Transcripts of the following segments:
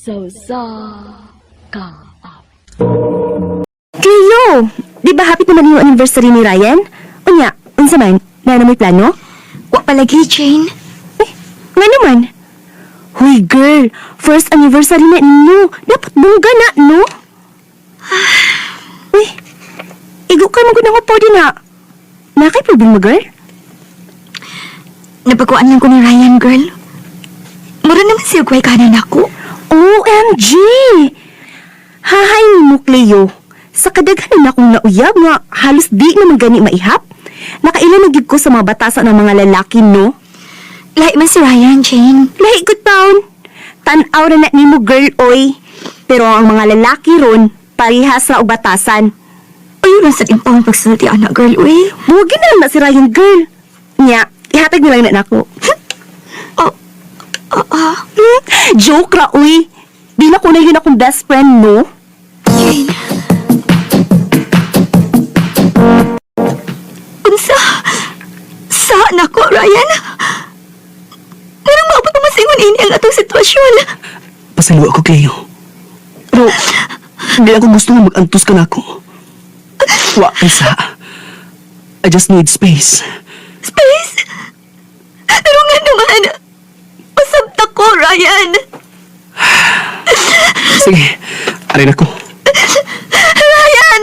Sa usa ka awit. Cleo, di ba happy naman yung anniversary ni Ryan? Unya, unsa man, na na may plano? Wa palagi, Jane. Eh, nga naman. Huy girl, first anniversary na ninyo. Dapat bongga na, no? Uy, igo ka man gud ako po din ha. Nakay problema, girl? Napakuan lang ko ni Ryan, girl. Mura naman siya kway kanan ako. OMG! Hahay ni mo, Cleo. Sa kadaghanan akong nauyab nga halos di naman gani maihap. Nakailan na gyud ko sa mga batasan ng mga lalaki, no? Lahi man si Ryan, Jane. Lahi gud taon. Tan-aw ra na nimo, girl, oy. Pero ang mga lalaki ron, parihas ra og batasan. Ayaw lang sa timpang pagsulti, anak, girl, uy. Buwagin na lang na si Ryan, girl. Nya, ihatag na lang na nako. Oh, oh, oh. Joke ra, uy. Di na ko na yun akong best friend, no? Jane. Unsa? Saan ako, Ryan? Parang maabot mo masingon ini ang atong sitwasyon. Pasalo ako, Cleo. Pero, hindi ako gusto nga mag-antos ka na ako. Wa kay sa. I just need space. Space? Pero nga naman, pasabta ko, Ryan. Sige, arin ako. Ryan!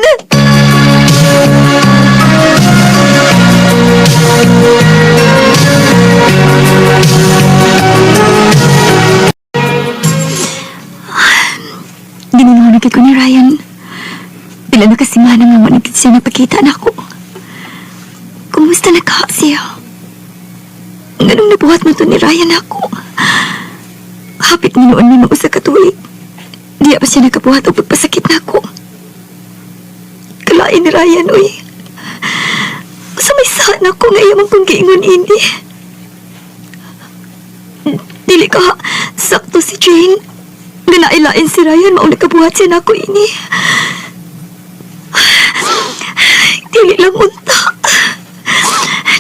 Gininunod ko ni Ryan. Pila na kasi manang nga managid siya napakita na ako. Kumusta na ka siya? Ganong nabuhat mo to ni Ryan ako. Hapit ni noon may mausa ka tuig. Di pa siya nakabuhat o pagpasakit na ako. Kalain ni Ryan, uy. Sa may saan ako nga iyang kong giingon ini. Dili ka, sakto si Jane. Ganailain si Ryan, mauna kabuhat siya na ako ini. Dili lang unta.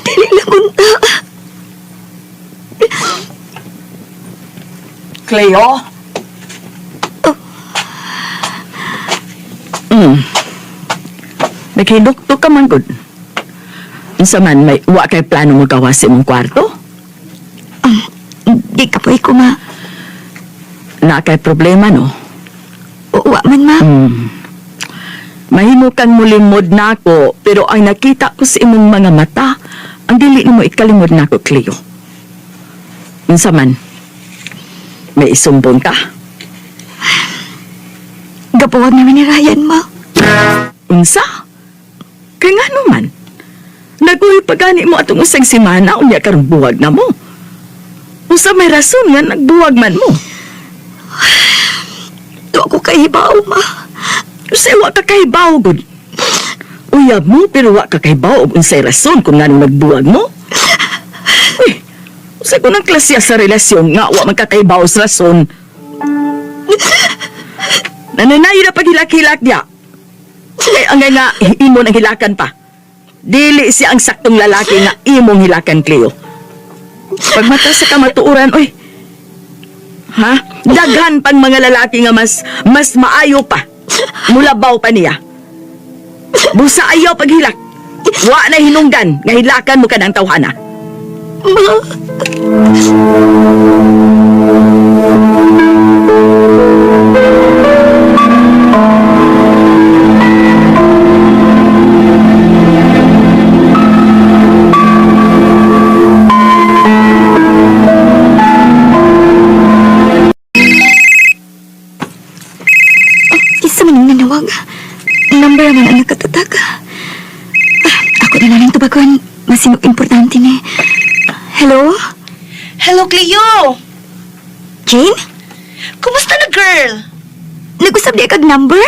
Dili lang unta. Cleo? Oh. Naghindukto ka man gud. Unsa man may wa kay plano mo gawas sa imong kwarto? Di ka po ko, ma. Na kay problema no. Uwa man, ma. Mahimo kang mulimod nako, pero ang nakita ko sa imong mga mata, ang dili nimo ikalimod nako, Cleo. Unsa man? May isumbong ka? Gapuwag namin ni Ryan, ma. Unsa? Kay ngano man? Naguhi pa gani mo atong usang semana unya karon buwag na mo. Unsa may rason nga nagbuwag man mo? Wa ko kahibaw, ma. Unsay wa ka kahibaw gud? Uyab mo pero wa ka kahibaw og unsay rason kung nganong nagbuwag mo? Uy, unsay kunang klase sa relasyon nga wa man ka kahibaw sa rason? Nananayo na paghilak-hilak diya. Kay angay nga imo nang hilakan pa. Dili siya ang saktong lalaki nga imong hilakan, Cleo. Pagmata sa kamatuoran, oy. Ha? Daghan pang mga lalaki nga mas mas maayo pa. Mulabaw pa niya. Busa ayaw paghilak. Wa na hinungdan nga hilakan mo ka ng tawhana. Ma. Isa man ang nanawag. Number man ang nakatatag. Ah, ako na lang ang tubagon. Masinok importante ni. Hello? Hello, Cleo! Jane? Kumusta na, girl? Nag-usap di kag number?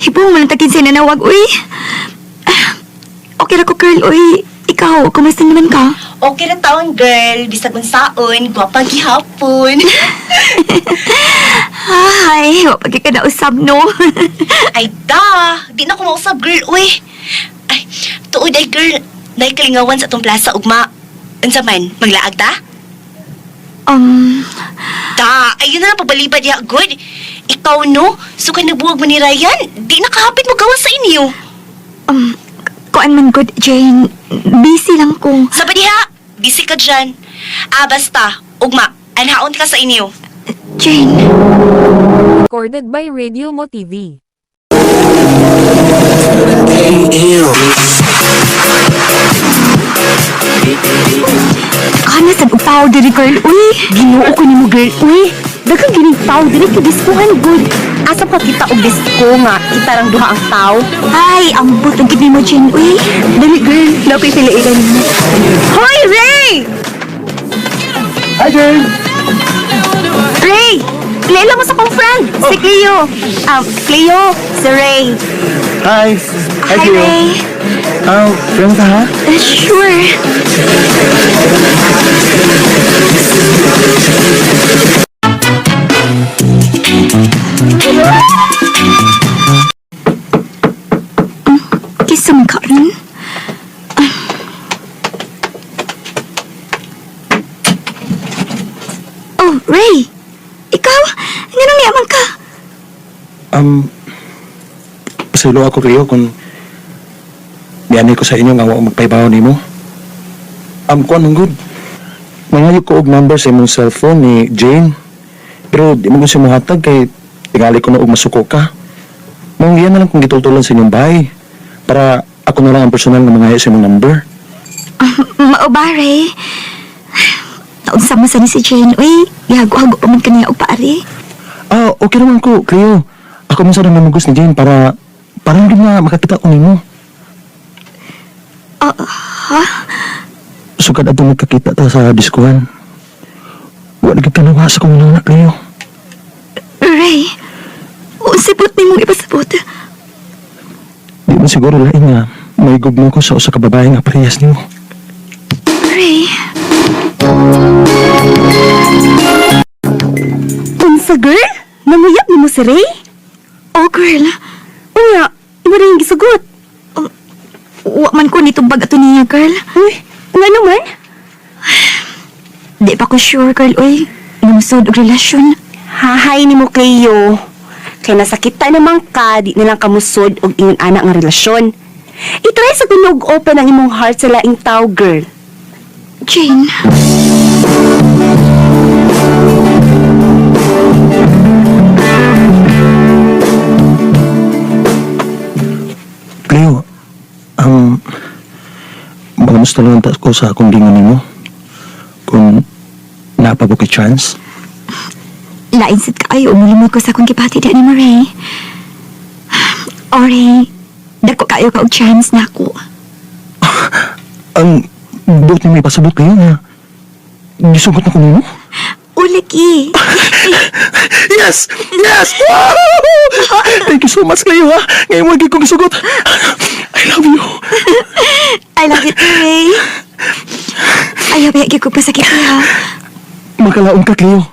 Hibong mo lang tagin siya nanawag, uy. Ah, okay ra ko, girl, uy. Ikaw, kumusta naman ka? Okay na taon, girl. Bisag unsaon, gwapa gihapon. Hi, wa pagi ka nausab, no? Ay da, di na ko mausab, girl, uy. Ay, tuod ay, girl. Nay kalingawan sa atong plaza, ugma. Unsa man, maglaag ta? Da, ayun na lang pabalibad ya, good. Ikaw no, suka nabuwag mo ni Ryan, di nakahapit mo gawa sa inyo. Kuan man good, Jane. Busy lang ko. Sa diha, busy ka dyan. Ah, basta, ugma, anhaon ka sa inyo. Jane. Recorded by Radio Mo TV. Kana sad og tao diri, girl. Uy, Ginoo ko nimo girl, uy. Daghang gining tao dili kay diskuhan good. Asa pa kita og disko nga kita rang duha ang tao. Ay, ang but ang gid mo, Jane. Uy, Dali girl, nakoy piliigan nimo. Hoy Ray! Hi, Jane! Ray! Kilala mo sa kong friend, si Cleo. Cleo, si Ray. Hi! Hi, hi, Cleo. Ray. Ah, friend ka, ha? Sure. Kisa man karon. Oh, Ray. Ikaw, nganong niyaman ka? Pasaylo ako, Cleo, kung nianay ko sa inyo nga wa magpaibaw nimo. Kuan man good. Mangayo ko og number sa imong cellphone ni Jane. Pero di mo ko siya mohatag kay tingali ko na og masuko ka. Mong iyan na lang kung gitultulan sa inyong bahay. Para ako na lang ang personal na mangayo sa imong number. Mao ba, Ray? Naunsa mo sa ni si Jane, uy. Gihago-hago pa man kaniya og paari. Ah, okay naman ko, Cleo. Ako man sa namamagos ni Jane para parang hindi na makakita ko nimo. Ah, ha? Sugad ato magkakita ta sa diskuhan. Wala gyud kanawa sa kong nana, Cleo. Ray, unsay but nimong ipasabot? Di man siguro lain nga may gugma ko sa usa ka babae nga parehas nimo. Ray, Unsa girl? Nanguyab nimo si Ray? Oh girl, Unya, imo rin yung gisugot. Wa man ko nitubag ato niya, girl. Uy, nga naman? Di pa ko sure, girl, uy. Namusod og relasyon. Hahay nimo Cleo. Kay nasakita naman ka, di nilang kamusod og ingon ana nga relasyon. I-try sa kunog open ang imong heart sa laing tao, girl. Jane, Cleo, mangamusta lang ta ko sa akong gingon nimo. Kung naa pa ba ko'y chance. Lain sad kaayo umulimod ko sa akong gipati di ni mo, Ray. Oh, Ray, dako kaayo ka og chance na ako. Ang buot nimo ipasabot kayo nga gisugot na ko nimo. Ulagi. Yes! Yes! Thank you so much, Cleo, ha? Ngayon mo kong gisugot. I love you. I love you too, Ray. Ayaw, biya ko pasakit ha. Magkalaon ka, Cleo.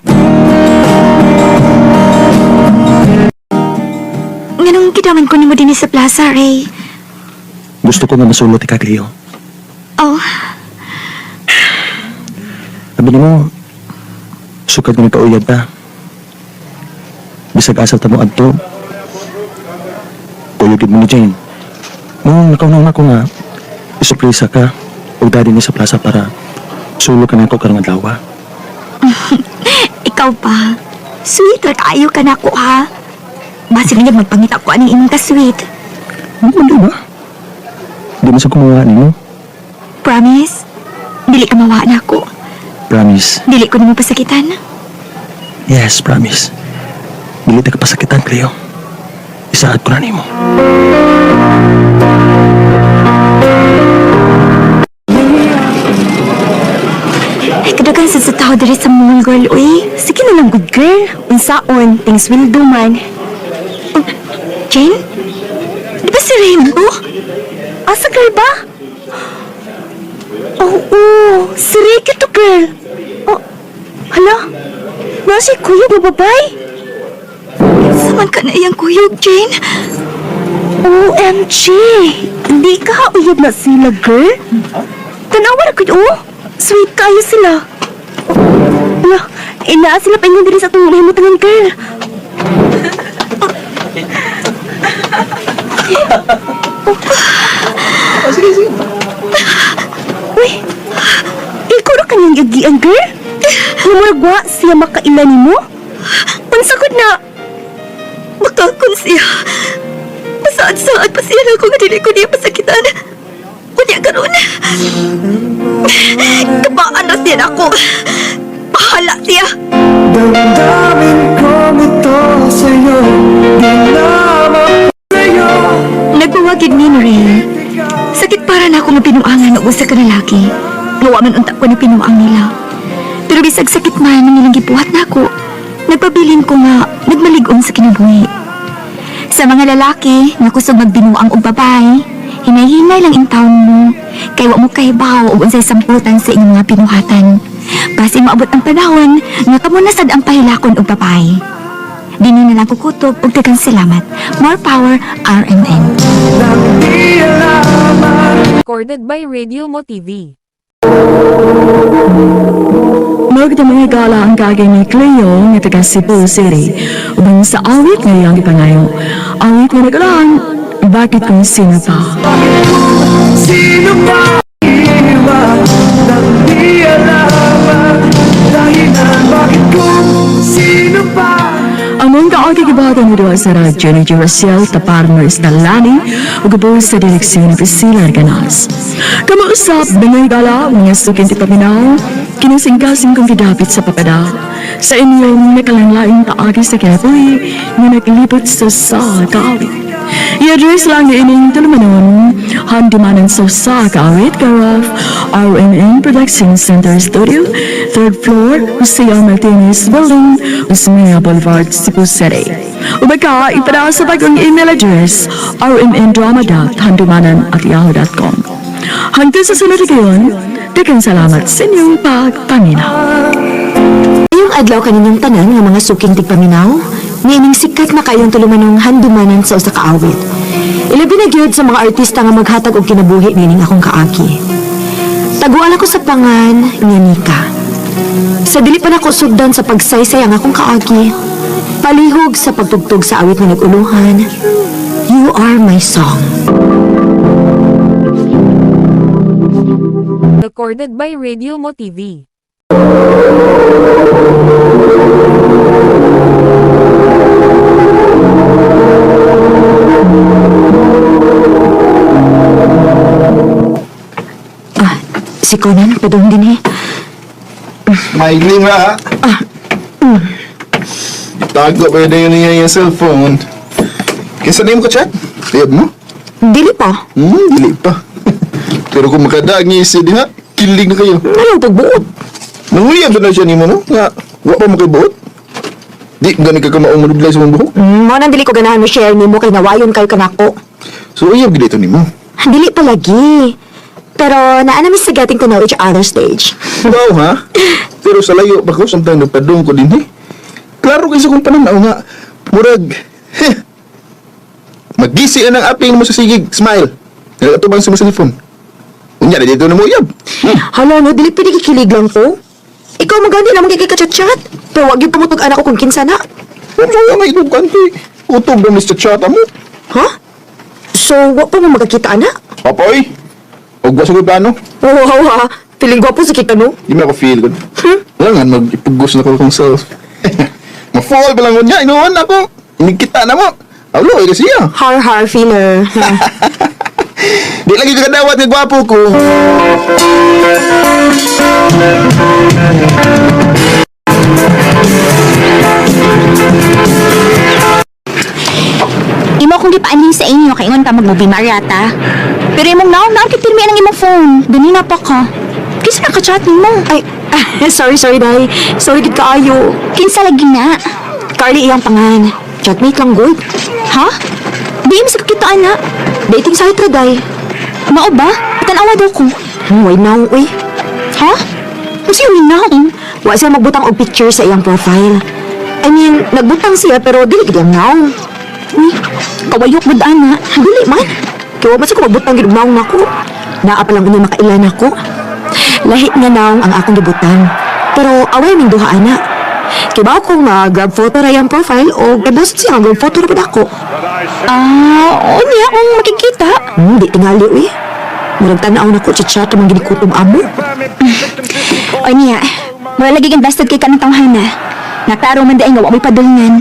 Nganong kidaman ko nimo dinhi sa plaza, Ray? Gusto ko nga masulot ka, Cleo. Oh, Sabi nimo, sukad nga nagkauyab ta. Bisag asal ta mo adto. Kuyogid mo ni Jane. Nung nakaw na ko nga, isurpresa ka o daddy ni sa plaza para sulo ka na ako karong adlaw. Ikaw pa. Sweet ra kaayo ka nako ha. Basin nga magpangita ko aning imong ka-sweet. Ano man di ba? Di man sa kumuha nimo. Promise? Dili ka mawa na ako. Promise. Dili ko nimo pasakitan. Yes, promise. Dili ta ka pasakitan, Cleo. Isaad ko na nimo. Ay, kadagan sa tao diri sa mall, girl, uy. Sige na lang, good girl. Unsaon, things will do man. Oh, Jane? Di ba si Rainbow? Asa girl ba? Oo, si Ricky to girl. Oh, hala, nasa kuya ba babay? Saman ka na iyang kuyog, Jane? OMG! Hindi ka uyab na sila, girl. Tanawa na kayo, oh. Sweet kayo sila. Lo, inaa sila paingon diri sa atong nahimutangan, girl. Oh, sige, sige. Uy, ikaw ra kanyang yagian, girl? Namuragwa siya makaila nimo? Unsakod na? Makakon siya. Pasaad-saad pa siya na ako nga dili ko niya pasakitan. Unya karon. Kapaan na siya nako. Bahala siya. Damdamin kong ito sa'yo. Di na sa'yo. Nagpawagid ni Ray. Sakit para na ako nga pinuangan og usa ka lalaki. Nga wa man unta ko na pinuang nila. Pero bisag sakit man ang ilang gibuhat nako, nagpabilin ko nga nagmalig-on sa kinabuhi. Sa mga lalaki nga kusog magbinuang og babae, hinay-hinay lang intawon mo kay wa mo kahibaw og unsay samputan sa inyong mga pinuhatan. Basin maabot ang panahon nga kamo na sad ang pahilakon og babae. Dini na lang kukutob og daghang salamat. More power, RMN. Di alaman. Recorded by Radio Mo TV. Magdamay gala ang kagay ni Cleo nga taga Cebu City ubang sa awit nga iyang gipangayo. Awit nga nagalan, Bakit Kung Sino Pa? Sino ba iwan nang di alaman dahilan bakit kung sino pa? Ang mga kaagi gibata ni duha sa radyo ni Juracel Taparno Istalani ug ubo sa direksyon ni Priscilla Arganas. Kamausap, mga gala, mga sukin ti paminaw, kinasingkasing kong gidapit sa papada. Sa inyong nakalanlaing paagi sa kinabuhi nga naglibot sa kaawit. I-address lang ni ining tulumanon, Handumanan sa Kaawit, care of RMN Production Center Studio, 3rd floor, Jose R. Martinez Building, Osmeña Boulevard, Cebu City. O baka ipadala sa bagong email address, rmndrama.handumanan@yahoo.com. Hanggang sa sunod gayon, daghang salamat sa inyong pagpaminaw. Iyong adlaw kaninyong tanan nga mga suking tigpaminaw, niining sikat na kayong tulumanong handumanan sa usa ka awit. Ilabi na gyud sa mga artista nga maghatag og kinabuhi niining akong kaagi. Taguan ako sa pangan nga Nika. Sa dili pa nako sugdan sa pagsaysay ang akong kaagi, palihog sa pagtugtog sa awit nga nag-uluhan, You Are My Song. Recorded by Radio Mo TV. Ah, si Conan, padung din eh. Maigling ha. Itago pa yun niya yung cellphone. Kinsa na yung ka-chat? Tiyab mo? Dili pa. Dili pa. Pero kung makadaag niya siya diha, kilig na kayo. Anong pagbuot? Nanguyab na siya nimo, no? Nga, wa pa mo kay buot. Di, gani ka kamaong manudlay sa mong buhok. Mo nang dili ko ganahan mo share nimo kay nawayon kayo kanako. So, uyab gid ito nimo. Dili pa lagi. Pero naa na mi sa getting to know each other stage. Wow, ha? Pero sa layo pa ko, samtang nagpadung ko din, eh. Klaro kaysa kong pananaw nga. Murag, heh. Magisi na ng aping mo sa sigig, smile. Nagatubang sa mo sa cellphone. Unya, na dito na mo uyab. Hala no, dili pwede kikilig lang ko. Ikaw magani lang magiging ka-chat-chat. Pero wag yung pamutog anak ko kung kinsa na. Ano kaya nga itong kanti? Utog na Mr. Chat mo. Ha? So, wa pa mo magkakita ana? Papoy, huwag ba sa plano? Wow, ha. Feeling gwapo sa kita no. Di man ako feel good. Wala nga, mag-ipugos na ko akong self. Ma-fall pa lang ko niya, inuwan ako. Nagkita na mo. Awlo, eh, kasi siya. Har har feeler. Di lagi ka kadawat nga gwapo ko. Imo kong gipaanhin sa inyo kay ingon ka magmubi Mariata. Pero imong naong naong kitirmi ang imong phone. Ganina pa ka. Kinsa na ka-chat nimo? Ay, sorry, sorry, day. Sorry gid kaayo. Kinsa lagi na? Carly iyang pangan. Chatmate lang good. Ha? Di mo sa kakita ana. Dating site ra day. Mao ba? Tan-awa daw ko. Why now, uy? Ha? Kasi yun na. Wa siya magbutang og picture sa iyang profile. I mean, nagbutang siya pero dili gid iyang naong. Uy, kawayok bud ana. Dili man. Kaya wa man sa ko magbutang gid og naong nako. Naa pa lang unya makailan ako. Lahi nga naong ang akong gibutang. Pero away ming duha ana. Kibaw ko nga grab photo ra iyang profile o kay boss siya nga grab photo ra pud ako. Ah, o niya kung makikita. Di tingali uy. Murag tan-aw na ko chat-chat man ginikutom amo. O niya, wala lagi invested kay kanang tawhana. Naklaro man daing nga wa mo'y padulngan.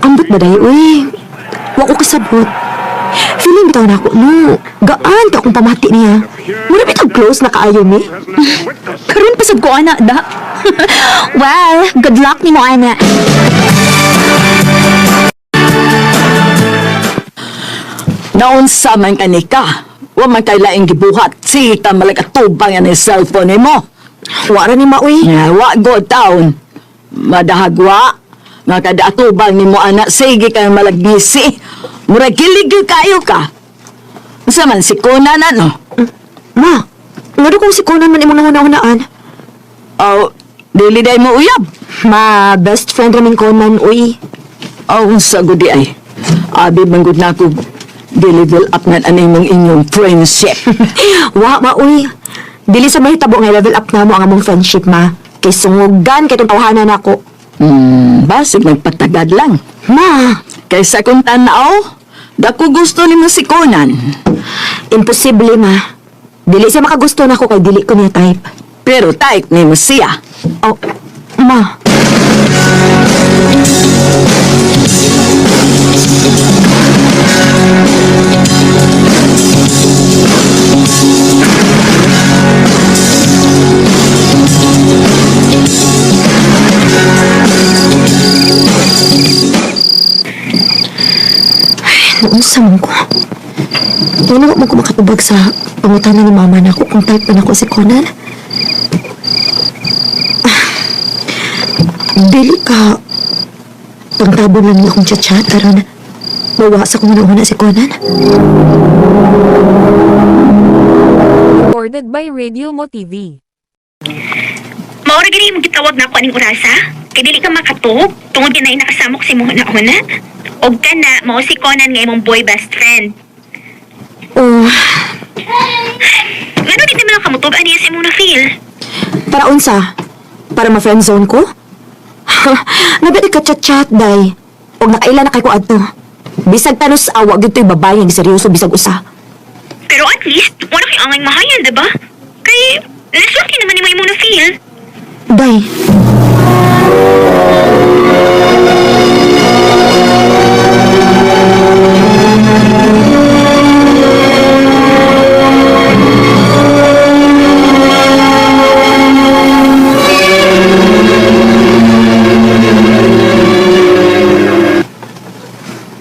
Ambot ba day uy? Wa ko kasabot. Feeling bitaw na ako, no. Gaan ka akong pamati niya. Mura bitaw close na kaayo mi. Karon pasab ko ana da. Well, good luck nimo ana. Naunsa man kanika. Wa man kay laing gibuhat. Sita malagatubang yan ang cellphone nimo. Wa ra ni ma uy. Nga, wa go town. Madahagwa. Nga kada atubang nimo ana sige kay malagnisi. Murag kilig gyud kayo ka. Unsa man si Conan ano? Ma, ngano kung si Conan man imong nahuna-hunaan? Aw, dili day mo uyab. Ma, best friend ra min Conan uy. Aw, unsa gud di ay. Abi man gud nako dili build up nga ani mong inyong friendship. Wa ma uy. Dili sa mahitabo nga level up na mo ang among friendship ma. Kay sungugan kay tong tawhanan nako. Basig magpatagad lang. Ma, Kaysa kung tanaw, dako gusto nimo si Conan. imposible ma. Dili siya makagusto nako kay dili ko niya type. Pero type nimo siya. Oh, ma. Ay, naunsa man ko. Wala mo ko makatubag sa pangutana ni mama nako kung type pa nako si Conan. Dili ka pangtabon lang niya akong chat-chat aron mawa sa kung una si Conan. Recorded by Radio Mo TV. Maura gani imong gitawag na ako aning orasa. Kay dili ka makatug tungod kay naay nakasamok sa imong huna-huna. Og kana mao si Conan nga imong boy best friend. Oh, Ngano di man kamutug ani sa imong na feel? para unsa? Para ma-friendzone ko? Nabili ka chat-chat, day. Og nakaila na kay ko adto. Bisag tanos awa gyud to'y babae nga seryoso bisag usa. Pero at least wala kay angay mahayan, di ba? Kay nasulti naman nimo imong na feel. Day.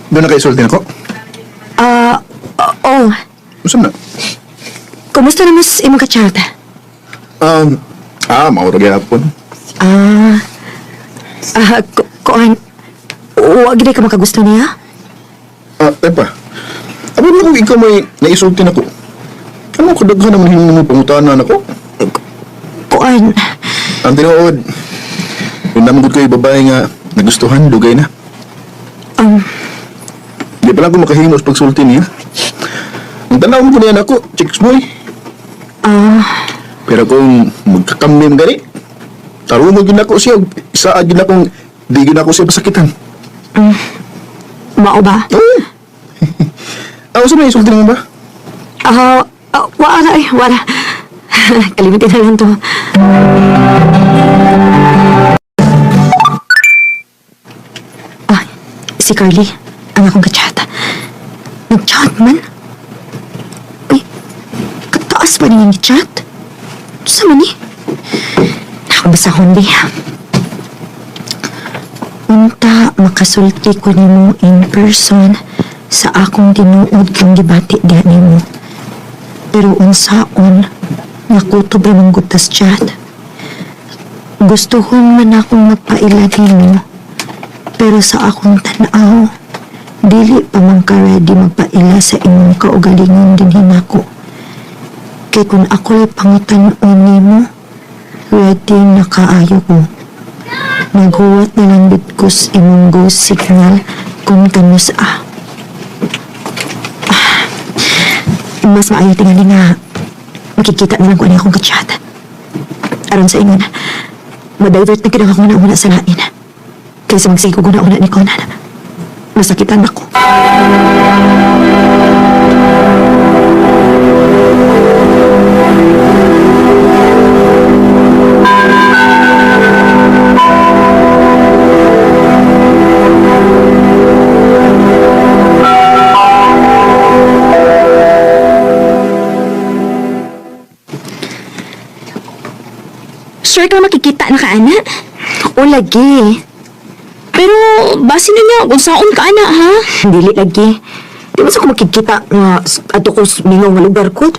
Doon na kaisulti nako. Ah, oh, Unsa man na? kumusta na mas imong ka-chat? Mauro gyapon. Ah, kuan, wa gid ka makagusto niya? Ah, tepa. Amo na kung ikaw may naisulti nako. Ano kadaghan naman hinong mo pangutana nako? Kuan, Ang tinuod. Kung naman gud kayo babae nga nagustuhan, dugay na. Di pa lang ko makahimo sa pagsulti niya. Ang tanaw mo ko niya nako, chicks boy. ah, Pero kung magkakamim gani, tarungo gyud nako siya, isaa gyud akong di gyud ako siya pasakitan. mao ba? Uy. Ah, usa may isulti naman ba? Ah, wala eh, wala. Kalimutin na lang to. Ah, si Carly, ang akong kachat. Nag-chat man. Uy, kataas pa niya yung chat. Sa man eh? Nakabasa kundi. Unta makasulti ko nimo in person sa akong tinuod kang gibati diha nimo. Pero unsaon, nakutob ra man gud tas chat. Gustuhon man akong magpaila nimo, pero sa akong tan-aw, dili pa man ka ready magpaila sa imong kaugalingon dinhi nako. Kay kung ako'y pangutan-on nimo, ready na kaayo ko. Naghuwat na lang gid ko sa imong go signal kung kanus ah. Mas maayo tingali nga makikita na lang ko ano akong kachat. Aron sa ingon, ma-divert na gid ang akong una sa lain. Kaysa magsige ko guna-una ni Conan. Masakitan ako. Sure ka makikita na ka, ana? O lagi. Pero, base ninyo kung saon ka, ana, ha? Dili lagi. Di ba sa ko makikita nga ato ko mingaw nga lugar ko?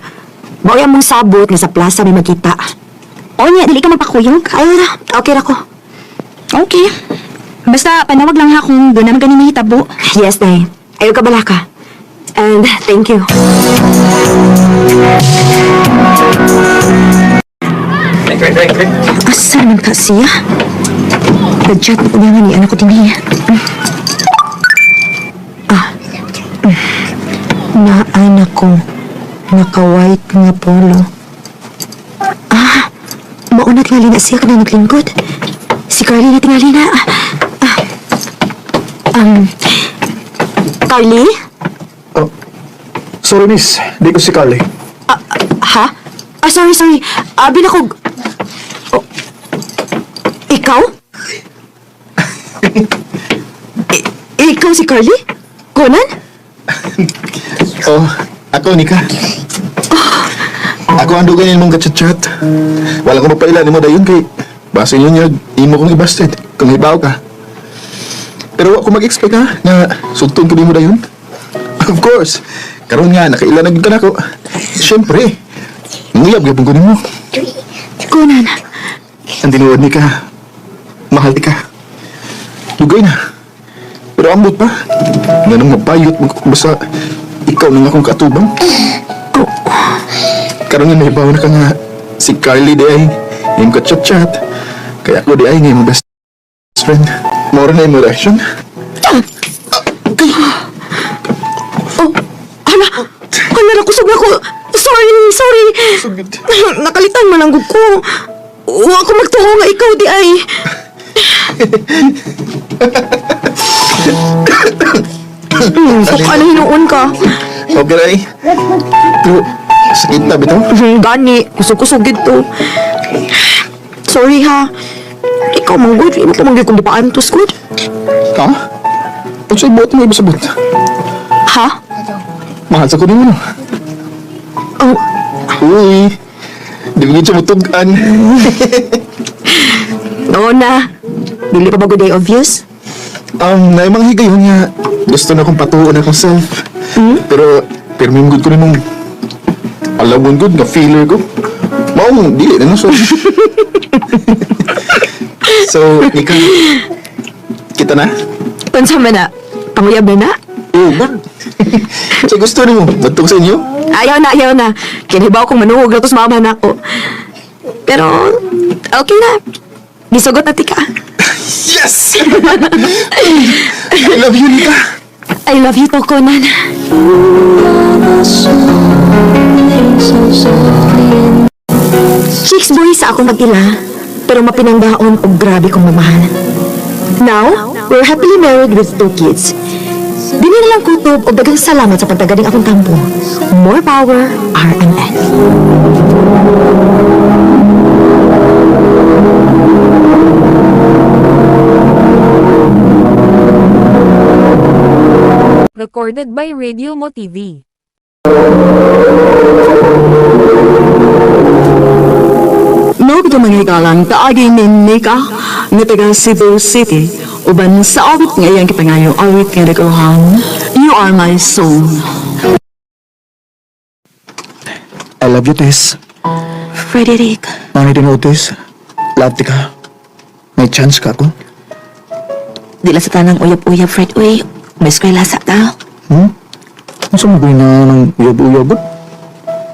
Mao mong sabot nga sa plaza may makita. O niya, dili ka magpakuyog. Ayaw na, okay ra ko. Okay. Basta, panawag lang ha kung doon naman ganin mahitabo. Yes, Nay. Ayaw ka balaka. And thank you. Asa naman ka siya? Nag-chat ko niya nga ni anak ko dinhi. Ah. Naanak ko. Naka-white nga polo. Ah, mauna tingali na siya kanang naglingkod. Si Carly na tingali na. Ah, Carly? Oh, sorry miss, di ko si Carly. Ah, ha? Ah, sorry, sorry. Abi na ko... Oh. Ikaw? Ikaw si Carly? Conan? Oh, ako ni ka. Ako ang dugay mong kachat-chat. Wala ko mapaila nimo dayon kay base yun niya imo kong ibasted kung hibaw ka. Pero wa ko mag-expect ha nga sugton ko nimo dayon. Of course. Karon nga nakaila na gyud ka nako. Siyempre. Ngiyab gyud ko nimo. Conan. Ang tinuod ni ka. Mahal ti ka. Dugay na. Pero ambot pa. Nganong mabayot mo ko basta ikaw nang akong katubang. Karon nga nahibaw na ka nga si Carly di ay iyong ka-chat-chat. Kaya ako di ay nga imong best friend. Mora na imong reaction. Oh, hala. Hala, nakusog na ko. Sorry, sorry. Nakalitan man ang ko. Wa ko magtuo nga ikaw di ay. Baka na hinuon ka. Okay ra eh. Pero sakit na bitaw. Gani, kusog-kusog gito. Sorry ha. Ikaw man good, imo pa man gyud kong gipaantos good. Ha? Unsay buot mo ibasabot? Ha? Mahal sa ko nimo no. Oh, Uy. Di mo gid siya mutug-an. no na. Dili pa ba good day obvious? Naay mga higayon nga gusto na akong patuon akong self. Pero, pero may good ko rin mong alawon good nga feeler ko. Maong dili na no, so. So, ikaw, kita na? Pansa man na. Panguyab na na. Oh, good. So, gusto nimo badtong sa inyo? Ayaw na, ayaw na. Kinibaw kong manuhog na to sa mama na ako. Pero, okay na. Gisugot na tika. Yes! I love you, Nika. I love you, to, Conan. Chicks boy sa akong pag-ila, pero mapinanggaon og grabe kong mamahal. Now, we're happily married with two kids. Dili na lang kutob og daghang salamat sa pagtagaling akong tampo. More power, RMN. Recorded by Radio Mo TV. Mao bitaw mga higalang kaagi ni Nika nga taga Cebu City uban sa awit nga iyang gipangayo awit nga naguluhan You Are My Soul. I love you, Tess. Frederick, Mangit din Tess. Love ti ka. May chance ka ako. di lang sa tanang uyab-uyab, Fred. Uy, may eskwela sa ta. Hmm? Ano sa mga na ng uyab-uyab?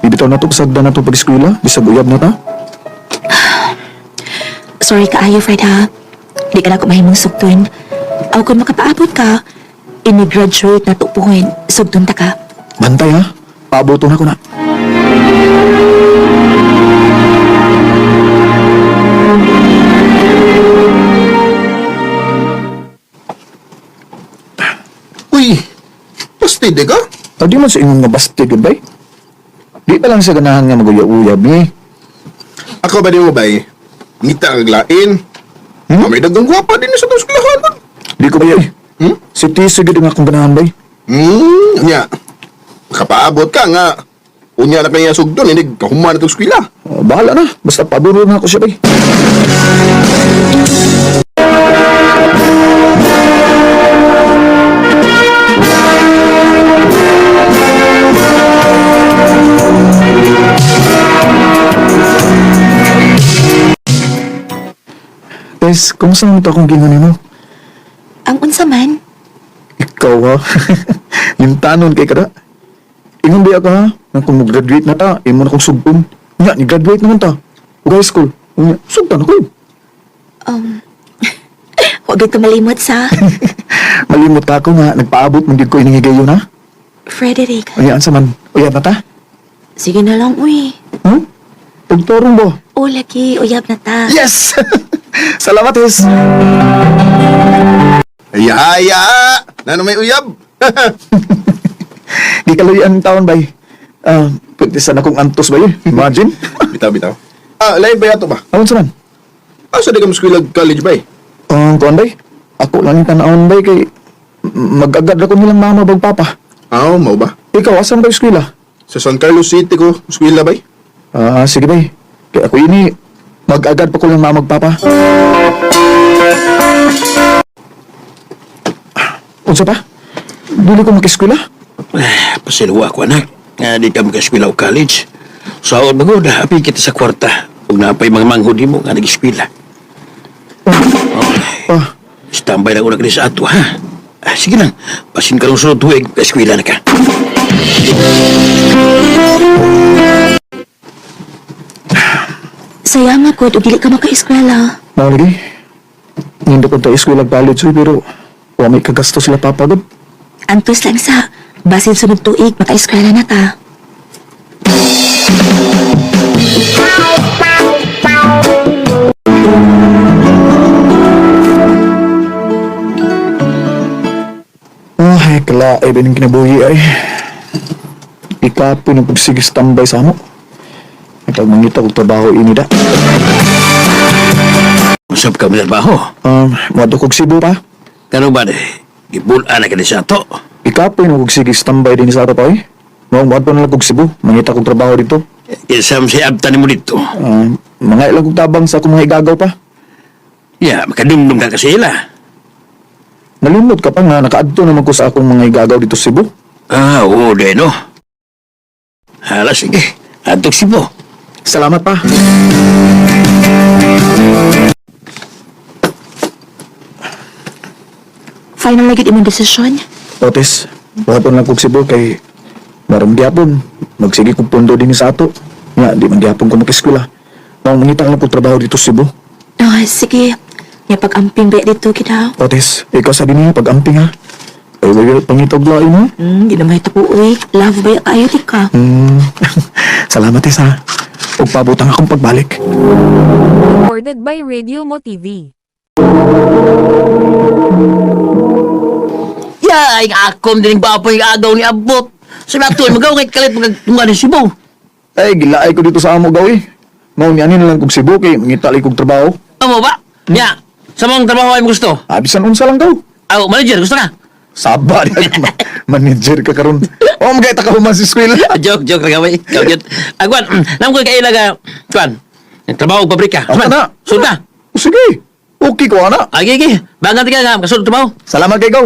Bibitaw na to, pasagda na to pag-eskwela. Bisag uyab na ta. Sorry kaayo, Fred, ha? Di ka na ko mahimong sugtun. Aw, kung makapaabot ka, ini-graduate na to puhin, sugtun ta ka. Bantay ha. Paabot na ko na. Basti, di ka? Ah, di man sa ingon nga basti gud bay. Di pa lang sa ganahan nga maguyab-uyab ni. Ako ba di mo bay? Ngita kag lain. Hmm? May dagang gwapa din sa itong eskwelahan. Di ko bay. Hmm? Si Tisa gud ang akong ganahan bay. Nya. Makapaabot ka nga. Unya na kaya sugdon, hindi kahuman na itong eskwela. Ah, bahala na. Basta paburo na ako siya bay. Tess, kumusta naman ito akong gingon nimo? Ang unsa man? Ikaw ha? Yung tanon kay kada. Ingon ba ako ha? Nga kung mag-graduate na ta, imo na kong sugpon. Nga, ni-graduate naman ta. Ug high school. Nga, sugtan ako. Huwag ka malimot sa Malimot ka ako nga, nagpaabot man gyud ko ining higayon ha. Frederick. Uy, ansa man, uyab na ta? Sige na lang, uy. Hmm? Pagtorong ba? O, lagi, uyab na ta. Yes! Salamat, Tess! Yaya! Nano may uyab? Di kaluyan ang taon, bay. Ah, pwede sana akong antos, bay. Imagine. Bitaw, bitaw. Ah, lain ba yato ba? Aon sa man? Asa di ka mo college bay? Ang kuan, bay? Ako lang yung tanawon, bay, kay mag-agad ako nilang mama bag papa. Ah, mau ba? Ikaw, asan ba yung eskwela? Sa San Carlos City ko, eskwela bay? Ah, sige bay. Kaya ako ini, mag-agad pa ko lang mama papa. Unsa pa? Dili ko makiskwela? Pasilwa ko anak. Nga di ka makaeskwela o college. Sa so, magod, api kita sa kwarta. Ug napay mga manghod mo nga nag-eskwela. Ah, Standby lang una ka sa ato, ha? Ah, sige lang. Basin ka sunod tuig, eskwela na ka. Saya nga, God, ug dili ka maka-eskwela. mao lagi. Nindot ko ta eskwela college uy, pero wa may kagasto sila papa gud. Antos lang sa, basin sunod tuig, maka-eskwela na ta. Ay, kala ay bining kinabuhi ay. Ikapoy ng pagsigis tambay sa amo. Itag mangita og trabaho ini da. Usap ka mo trabaho. Moadto kog Cebu pa. Kano ba, gibulaan na ka sa ato. Ikapoy ng pagsigis tambay din sa ato pa eh. Mao moadto na lang kog Cebu, mangita kog trabaho dito. Isam si abta ni mo dito. Mga ilang kog tabang sa akong mga igagaw pa. Ya, makadumdum ka kasi ila. Nalimot ka pa nga nakaadto naman ko sa akong mga igagaw dito sa Cebu. Ah, oo, de, no? Hala, sige. Adtok Cebu. Salamat pa. Final na gyud imong desisyon. Otis, buhaton lang kog Cebu kay marang gyapon. Magsige kog pundo din sa ato. Nga, di man gyapon ko makeskwela. Mao mangita lang kog trabaho dito sa Cebu. Ah, sige. Nya pag-amping ba dito kita. Otis, ikaw sabi niya pag-amping ha. Ay, wala pangitog lain ha. Di naman ito po, uy. Love ba kayo di ka? Salamat Tis ha. Ug pabutang akong pagbalik. Recorded by Radio Mo TV. Ya, ay akom din bapoy agaw ni abot. Sa nato magaw kay kalit magtunga ni Cebu. Ay, gilaay ko dito sa amo gawi. Mao ni ani na lang kog Cebu kay mangita kog trabaho. Amo ba? Ya, sa mong trabaho ay mo gusto. Ah, bisan unsa lang daw. Aw, manager gusto ka? Saba di ka manager ka karon. Oh, magay ta ka human sa eskwela. Joke, joke ra gaway. Ikaw gyud. Agwan, nam ko kay ilaga kuan. Trabaho og pabrika. Ako na. Sud na. Oh, sige. Okay ko ana. Agi agi. Bangan ka nga kasunod trabaho. Salamat kay gaw.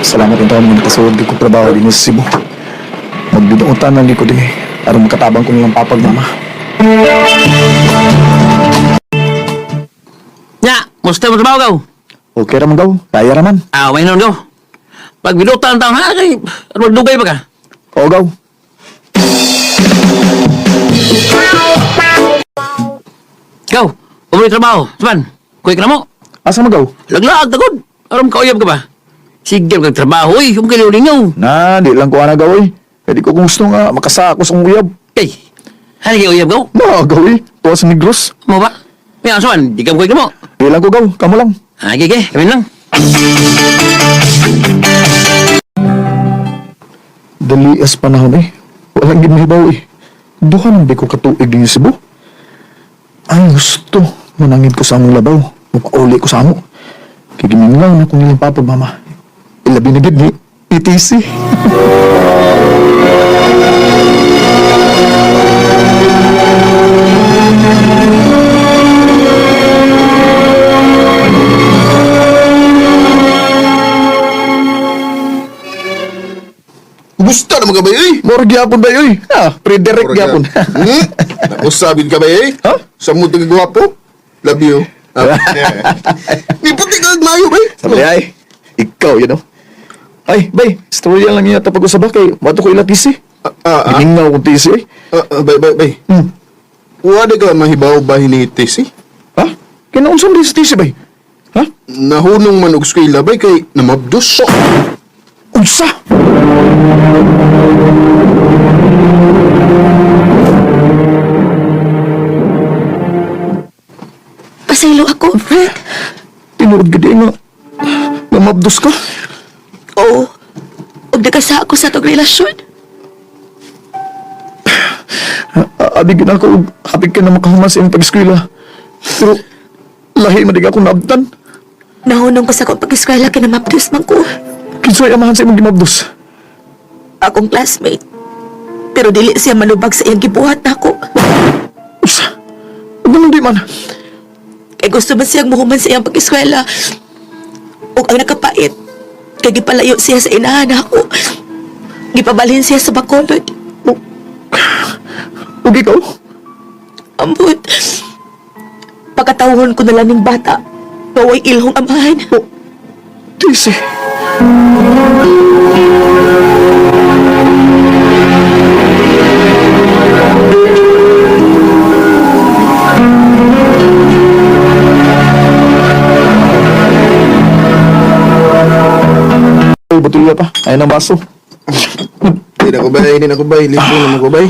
Salamat din taon nga nakasuod ko trabaho din sa Cebu. Magbinuotan lang di ko din aron makatabang ko nilang papag mama. Nya, musta mo trabaho gaw? Okay ra man gaw, kaya ra man. Ah, may noon gaw. Pag binutan taon ha kay magdugay ba ka? Oo gaw. Gaw, umri trabaho. Saban, kuy ka na mo. Asa man gaw? Laglaag tagod. Aron kauyab ka ba? Sige kag trabaho oy, um kay lingaw. Na, di lang ko ana gaw eh. Kaya di ko kung gusto nga makasako sa akong uyab. Kay. Hani kay uyab gaw? Na, gaw eh. Tuwa sa Negros. Mo ba? May asuan, di ka mo kuy ka mo. Di lang ko gaw, kamo lang. Ah, gigi, kami lang. Dali as panahon eh. Walang gid mahibaw eh. Duha nang di ko katuig din sa Cebu. Ay, gusto. Manangin ko sa among labaw. Mupauli ko sa amo. Kigimin lang na kung ilang papa, mama. Ilabi na gid ni ETC. Gusto na mga bay, eh. Moro gyapon ba oy? Ah, Frederick gyapon. Nausabin ka ba, eh? Ha? Sa mo gwapo? Love you. Ah, Ni puti ka mayo, bay. Sabi ay, ikaw yun oh. Ay, bay, storya lang yata pag-usaba kay wato ko ila TC. Giningaw kong TC eh. Bay, bay, bay. Wala ka mahibaw ba hinitis, eh? Ha? Kinaunsa man di sa TC bay? Ha? Nahunong man og eskwela, bay, kay namabdos. Unsa? Pasaylo ako, Fred. Tinuod gid nga. Namabdos ka? Oo. Ug nagkasa ako sa atong relasyon. Abi gid ako og hapit ka na makahuman sa imong pag-eskwela. Pero lahi man dig ako naabtan. Nahunong ko sa akong pag-eskwela kay namabdos man ko. Kinsay amahan sa imong gimabdos? Akong classmate. Pero dili siya manubag sa iyang gibuhat nako. Unsa? Ug naman di man. Kay gusto man siyang muhuman sa iyang pag-eskwela. Ug ang nakapait, kay gipalayo siya sa inahan nako. Gipabalhin siya sa Bacolod. Ug ikaw? Ambot. Pagkatawhon ko na lang ning bata. Gaway ilhong amahan. TC. Ay, botulya pa. Ay, ng baso. Hindi na ko bay, hindi na ko bay. Libo na ko bay.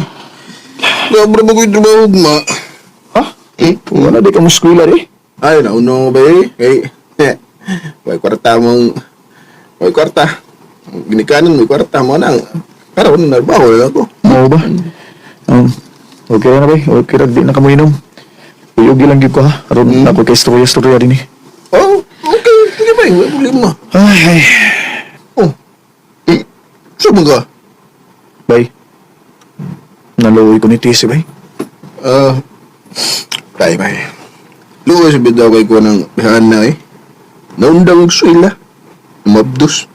Sobra mo ko'y trabaho, ma. Ha? Eh, wala di ka mo eskwela eh. Ay, nauna ko bay. Kay, eh, may kwarta mong, may kwarta. Ginikanan, may kwarta mo nang. Pero, narbaho na ako. Mao ba? Okay na ba? Okay ra di na ka mo inom. Uyugi lang gyud ko ha. Aron ako kay istorya-istorya din eh. Oh, okay. Sige bay, wala problema. Ay, ay. Oh. Eh, saan mo ka? Bay. Naluoy ko ni TC, bay. Ah, tay, bay. Luwas bitaw kay ko ng bihaan na eh. Naundang og swela. Mabdos.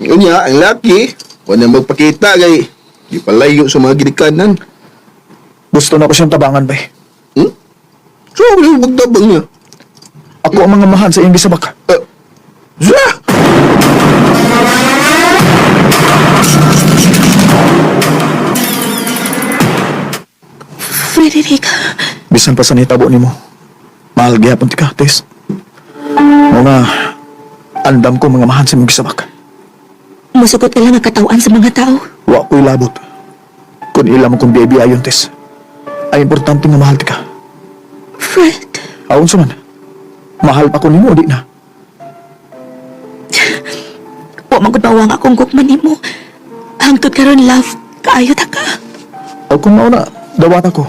Unya, ang laki, wala magpakita kay gipalayo sa mga ginikanan. Gusto na ko siyang tabangan, bay. Hmm? So, wala yung magtabang niya. Ako ang mga mahan sa iyong gisabak. Za! Frederick, Bisan pa sa nitabo nimo. Mahal gyapon ti ka, Tess. Mga andam ko mga mahan sa imong gisabak. musugot ka lang ang katawan sa mga tao. Wa ko'y labot. Kung ila mo kung biyabi ayon, Tess. Ay importante nga mahal ti ka. Fred, Aon sa man. Mahal pa ko nimo, di na. wa man gud mawang akong gugma nimo. Hangtod karon love, kaayo ta ka. O kung mauna, dawat ako.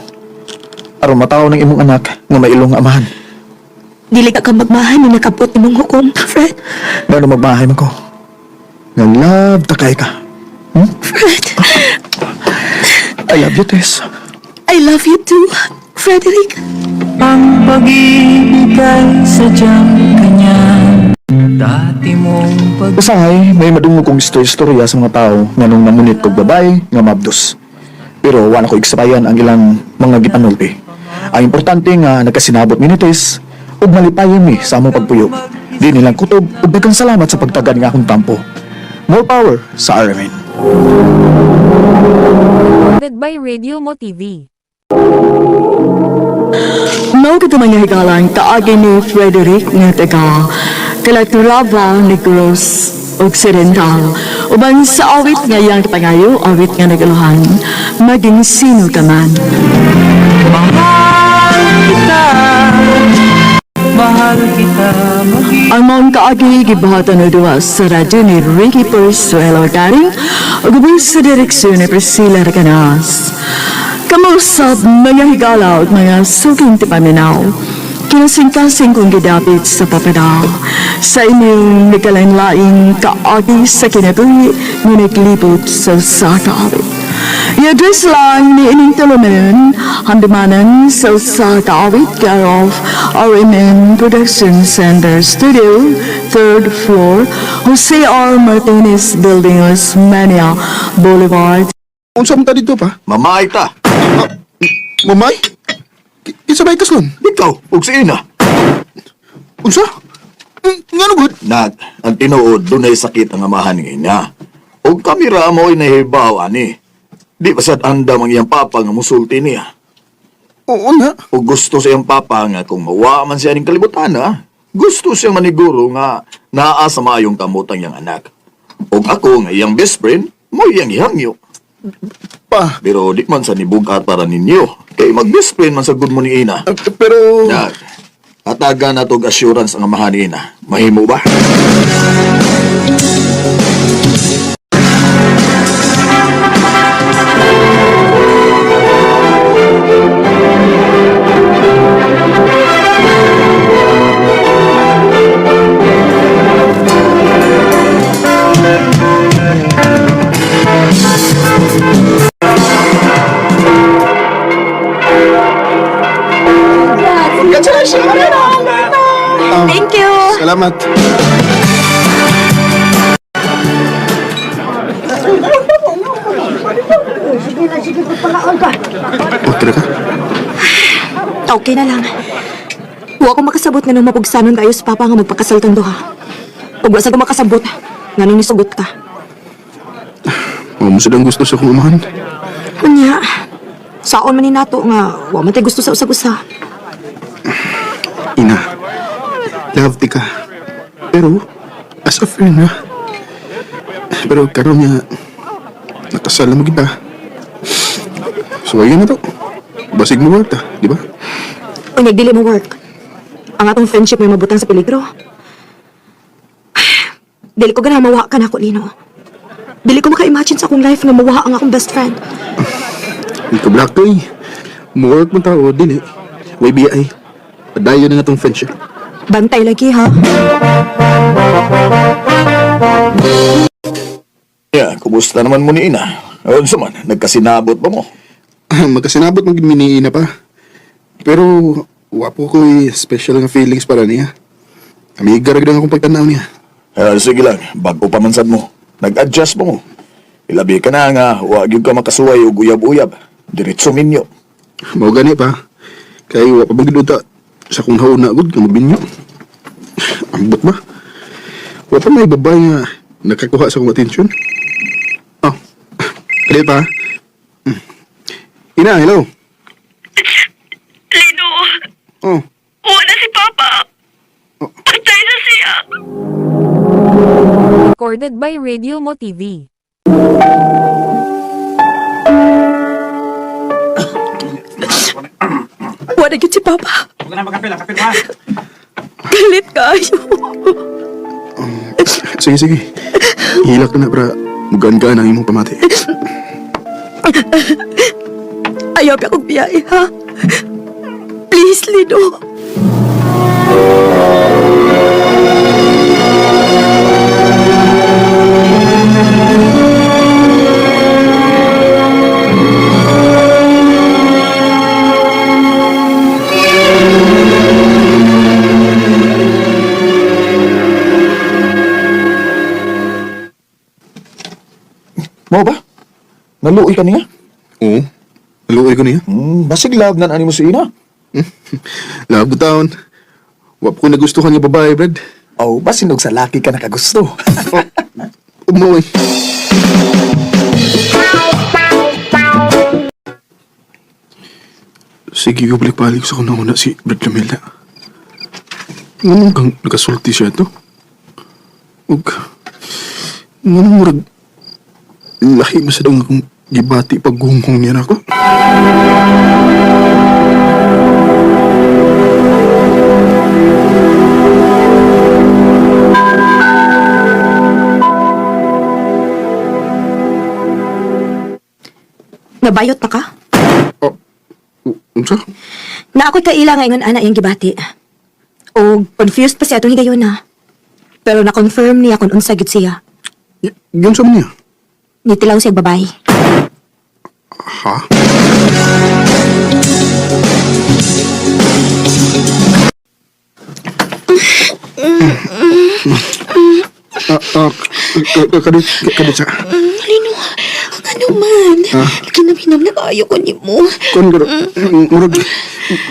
Aron mataw ng imong anak nga mailong nga amahan. Dili ka ka magmahan ni nakabot nimong hukom, Fred. Ngano magmahay man ko. Nga love ta kay ka. Fred, I love you, Tess. I love you too, Frederick. Ang pag-ibig ay sadyang kanya. Dati mong pag Usahay, may madungog kong istorya sa mga tao nga nung namunit kog babae nga mabdos. Pero wala ko igsabayan ang ilang mga gipanulti. Ang importante nga nagkasinabot mi ni Tess ug malipayon mi sa among pagpuyo. Di nilang kutob ug daghang salamat sa pagtagan nga akong tampo. More power sa RMN. Recorded by Radio Mo TV. Mao kadto mga higalang kaagi ni Frederick nga taga Calatrava, Negros Occidental. Uban sa awit nga iyang pangayo, awit nga nagaluhan, maging sino ka man. Mahal kita. Mahal kita maging Ang maong kaagi gibahatan o duwa sa radyo ni Ricky Persuelo Daring ug ubos sa direksyon ni Priscilla Recanas. Kamausap mga higala ug mga suking tipaminaw. Kinasingkasing kong gidapit sa papadal sa inyong nagkalain-laing kaagi sa kinabuhi nga naglibot sa usa ka awit. I-address lang ni ining tulumanon, handumanan sa usa ka awit, care of RMN Production Center Studio, 3rd floor, Jose R. Martinez Building, Osmeña Boulevard. Unsa man ta dito pa? Mamay ta. Mamay? Kinsa ba ikaslon? Ikaw, ug si Ina. Unsa? Ngano gud? Nak, ang tinuod, dunay sakit ang amahan ni Ina. Ug kami ra mo'y nahibaw ani. Di pa sad andam ang iyang papa nga musulti niya. Oo na. Ug gusto sa iyang papa nga kung mawa man siya ning kalibutan, ha? Gusto siyang maniguro nga naa sa maayong kamot ang iyang anak. Ug ako nga iyang best friend, mo iyang gihangyo. Pa. Pero di man sa nibugat para ninyo. Kay mag best friend man sa good mo ni Ina. Pero Nak, hatagan na tog assurance ang amahan ni Ina. Mahimo ba? Thank you. Salamat. Okay ka? Okay na lang. Wa ko makasabot nga nung mapugsanon kayo sa papa nga magpakasal tang duha. Ug wa sa ko makasabot nga nung nisugot ka. Mao mo ang gusto sa akong amahan. Unya, saon man ni nato nga wa man tay gusto sa usag-usa. Ina, love ti ka. Pero, as a friend, ha? Pero karon nga, nakasal na mo kita. So, ayun na to. Basig mo work ta, di ba? Unya, dili mo work. Ang atong friendship may mabutang sa peligro. Dili ko ganahan mawa ka nako, Lino. Dili ko maka-imagine sa akong life nga mawa ang akong best friend. Hindi ka black eh. Mo work mo tao, dili. YBI. Padayon na nga tong friendship. Bantay lagi, ha? Yeah, kumusta naman mo ni Ina? Unsa man, nagkasinabot ba mo? Magkasinabot mo gid mi ni Ina pa. Pero, wapo ko'y special nga feelings para niya. Amiga ra gid ang akong pagtanaw niya. Eh, sige lang, bago pa man sad mo. Nag-adjust ba mo? Ilabi ka na nga, wa gyud ka makasuway og uyab-uyab. Diretso minyo. Mao gani pa. Kay wa pa man gid uta sa kung hauna gud nga mabinyo. Ambot ba? Wa pa may babae nga nakakuha sa akong atensyon. Oh. Kali pa. Ina, hello. Lino, Oh. wala si Papa. Patay na siya. Recorded by Radio Mo TV. Wala gyud si Papa. Galit kayo. Sige, sige. Hilak na na para mugaan-gaan ang imong pamati. Ayaw pa akong biyahe, ha? Please, Lino. Mo ba? Naluoy ka niya? Oo. Naluoy ko niya. Basig love nan ani mo si Ina. Love ko taon. Wa pa ko nagustuhan nga babae, Brad. Oh, basinog sa laki ka nakagusto. Oh, umuwi. Sige, ko balik-balik sa kung nauna si Brad Lamela. Nganong kang nakasulti siya to? Ug, nganong murag lahi mo sa daw nga akong gibati paggunghong niya nako? Nabayot na ka? Oh, unsa? Na ako'y kaila nga ingon ana iyang gibati. O confused pa siya atong higayon na. Pero na-confirm niya kung unsa gyud siya. Yun sa man niya? Nitilaw siya babae. Ha? Ah, ah, kadit, kadit sa. Lino, ano man? Kinamhinam na kaayo ko nimo. Kon garo, murag,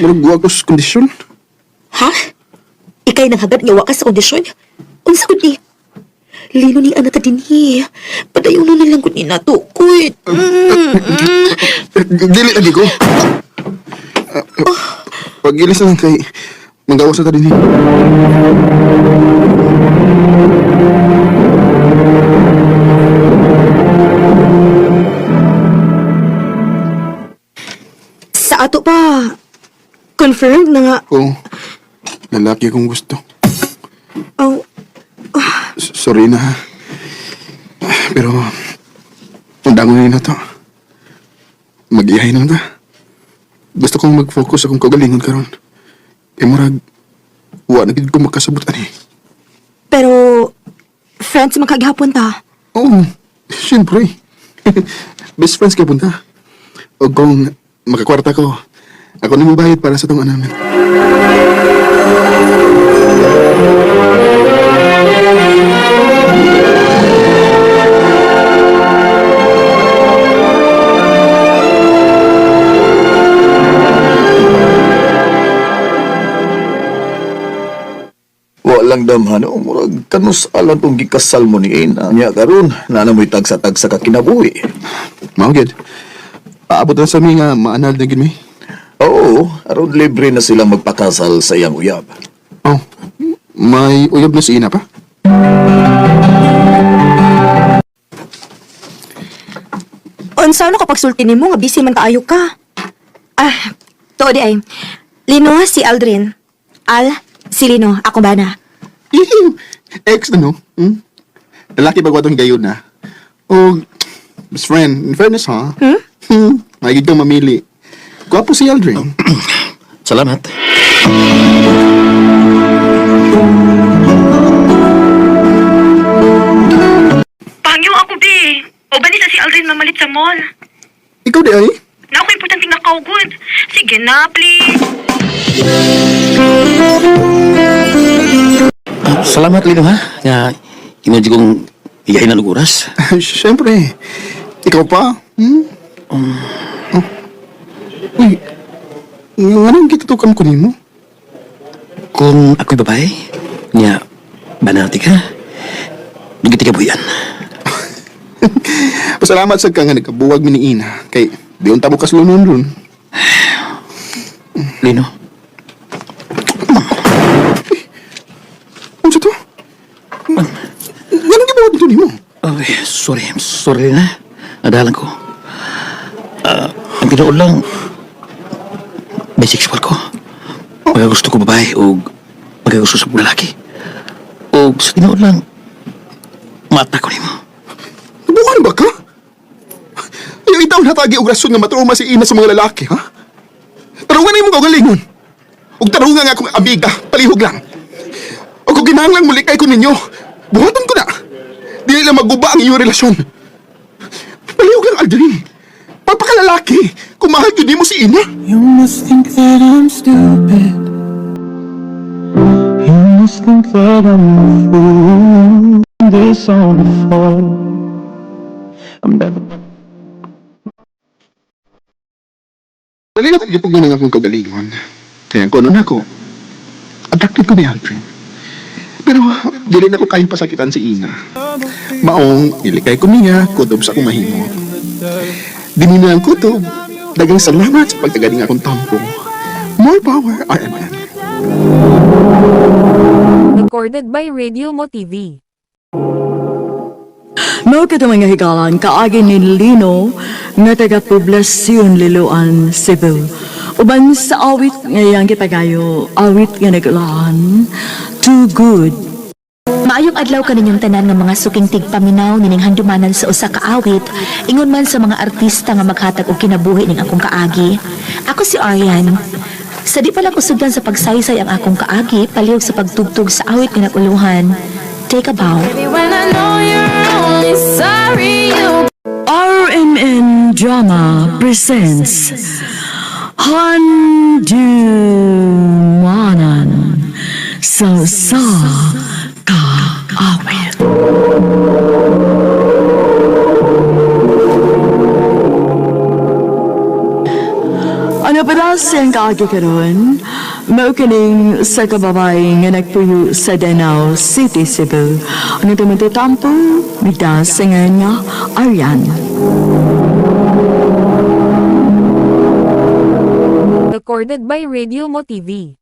murag wa ko sa kondisyon. Ha? Ikay nang hagad nga wa ka sa kondisyon? Unsa gud ni? Lino ni anak ka dinhi. Padayon na lang gud ni natukod. Dili lagi ko. Pag-ilis na lang kay magawas na ta din. Sa ato pa, confirmed na nga. Oo. Lalaki akong gusto. Oh, Sorry na. Pero, undangon na to. Mag-ihay na lang ta. Gusto kong mag-focus akong kagalingon karon. E murag, wa na gid ko makasabot ani. Pero, friends man kagihapon ta. Oo, siyempre. Best friends ka punta. O kung makakwarta ko, ako na mabayad para sa tong namin. Wa lang damhan, o murag kanus alang tong gikasal mo ni Ina. Nya karon, na mo'y tagsa-tagsa ka kinabuhi. Mao gid. Paabot na sa mi nga maanal na gid mi. Oo, aron libre na sila magpakasal sa iyang uyab. Oh, may uyab na si Ina pa? Unsa no kapag sulti nimo nga busy man kaayo ka? Ah, tuod di ay. Lino si Aldrin. Al si Lino, ako ba na? Ex na no? Hmm? Lalaki ba atong gayon na? O, best friend, in fairness ha? Hmm? Maigid kang mamili. Gwapo si Aldrin. Salamat. Pangyo ako, be. O ba sa si Aldrin mamalit sa mall? Ikaw di ay? Na ako importante nga kaugod. Sige na, please. Salamat, Lino, ha? Nga, imo di kong iyahin na oras. Siyempre. Ikaw pa? Hmm? Oh. Uy, anong gitutukan ko nimo? Kung ako'y babae, nga, banati ka, dugiti ka buyan. Pasalamat sa ka nga nagkabuwag mi ni Ina. Kay, di unta mo kaslunon ron. Lino, Ano to? Anong gibuhat nito nimo? ay, sorry, sorry na. Nadalan ko. Ah, ang tinuod lang, bisexual ko. Pagkagusto ko babae o pagkagusto sa lalaki. O sa tinuod lang, mata ko nimo. Nabukan ba ka? Ayaw itaw natagi og rason nga matrauma si Ina sa mga lalaki, ha? Tarungan na imong kaugalingon. Ug tarungan nga akong amiga, palihog lang. O kung kinahanglang mulikay ko ninyo, buhaton ko na. Dili lang maguba ang iyong relasyon. Palihog lang, Aldrin. Pagpakalalaki, kung mahal yun mo si Ina. You must think that I'm stupid. You must think that I'm a fool. This on the phone. I'm never. Dali na kong gipugnan ang akong kaugalingon. Kaya kung ano na ako, attracted ko ni Aldrin. Pero dili na ko kayang pasakitan si Ina. Maong ilikay ko niya, kutob sa akong mahimo. Dini na ang kutob. Dagang salamat sa pagtagaling akong tampo. More power, RMN. Recorded by Radio Mo TV. Mao kadto mga higalan kaagi ni Lino nga taga Poblacion Liloan, Cebu. Uban sa awit ngayang gipagayo, awit nga nagulahan, Too Good. Maayong adlaw kaninyong tanan nga mga suking tigpaminaw nining handumanan sa usa ka awit, ingon man sa mga artista nga maghatag og kinabuhi ning akong kaagi. Ako si Aryan. Sa di pa lang usugdan sa pagsaysay ang akong kaagi, palihog sa pagtugtog sa awit nga naguluhan. Take a bow. RMN Drama presents Handumanan sa sa kaawit. Ano pa daw siyang kaagi karon? Mao kining sa kababay nga nagpuyo sa Danao City, Cebu. Ano tumatutampo? Migdasingan nga Aryan. Recorded by Radio Mo TV.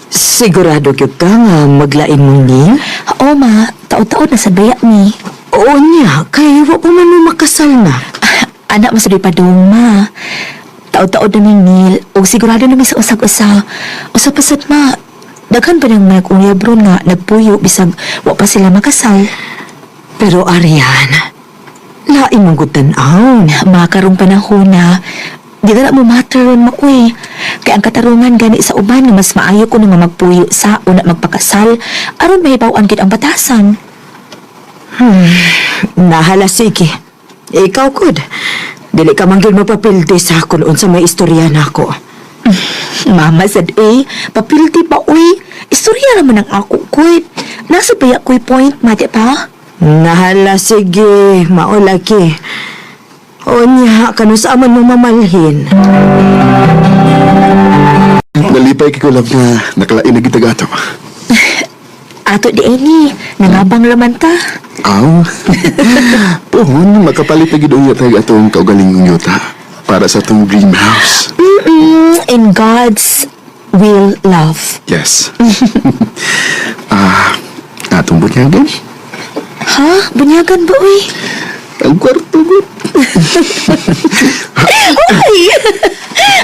Sigurado gyud ka nga maglain mong Neil? Oo ma, taod-taod na sa daya ni. Oo niya, kay wa pa man mo makasal na. Anak mo sa di padung ma. Taod-taod na mi Neil, ug sigurado na mi sa usag-usa. Usa pa sad ma, daghan pa nang nag-uyab ron nga nagpuyo bisag wa pa sila makasal. Pero Arian, lain mong gud tan-awon. Makarong panahon na di na mo matter ron ma uy. Kay ang katarungan gani sa uban nga mas maayo ko nga magpuyo sa una magpakasal aron mahibaw-an gid ang batasan. Nahala sige. Ikaw kud. Dili ka man gyud mapapildi sa akon unsa may istorya nako. Mama sad eh, papilti pa uy. Istorya naman ang ako kuy. Nasa baya ko'y point, mati pa? Nahala sige, maulaki. O niya, kanu sa man mo mamalhin. Nalipay kay ko love nga nakalain na gitag ato. Ato di ini, nangabang raman ta. Aw. Pohon makapalit na gid unya tag atong kaugalingong yuta para sa atong dream house. In God's will, love. Yes. Ah, atong bunyagan. Ha? Bunyagan ba uy? Ang kwarto gud. Ay!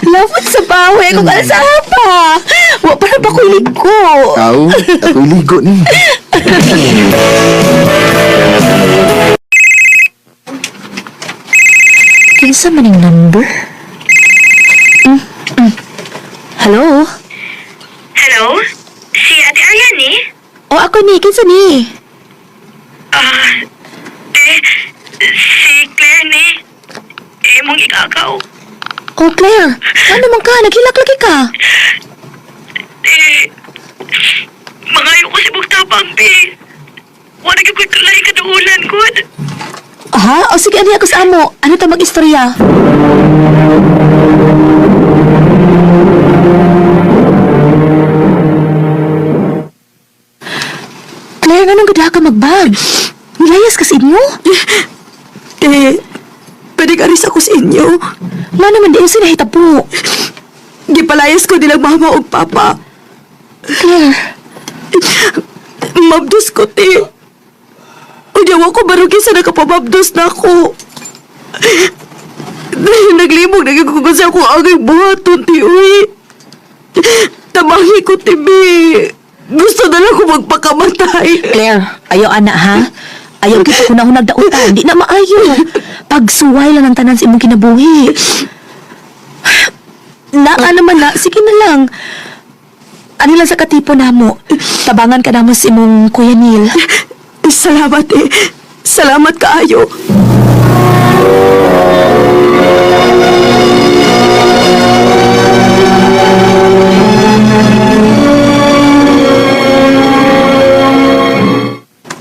Love sa bawi kung asa pa. Wa pa na ba ko'y ligo? Aw, ako'y ligo ni. Kinsa man yung number? Hello? Hello? Si Ate Arian eh? O ako ni, kinsa ni? Ah, eh, si Claire ni. Eh, mong ikakaw. Oh, Claire, ano man ka? Naghilak lagi ka. Eh, mangayo ko si Bugtabang, be. Wala ka ko'y tulay kaduulan, good. Ha? O sige, ano ako sa amo? Ano ta mag-istorya? Claire, anong gada ka magbag? Nilayas ka sa inyo? Eh, pwede ka rin ako sa inyo. Nga naman di yung sinahita po. Gipalayas ko nilang mama o papa. Claire, Mabdos ko, te. Unya ko barugi sa nakapamabdos na ako. Naglimog na ko sa akong agay buhaton, te, uy. Tabangi ko, te, be. Gusto na lang ko magpakamatay. Claire, ayaw ana ha? Ayaw kita kung nahunag dautan. Di na maayo. Pagsuway lang ang tanan sa imong kinabuhi. Naa naman na, sige na lang. Ano lang sa katipo namo? Tabangan ka namo sa imong Kuya Neil. Salamat, eh. Salamat kaayo.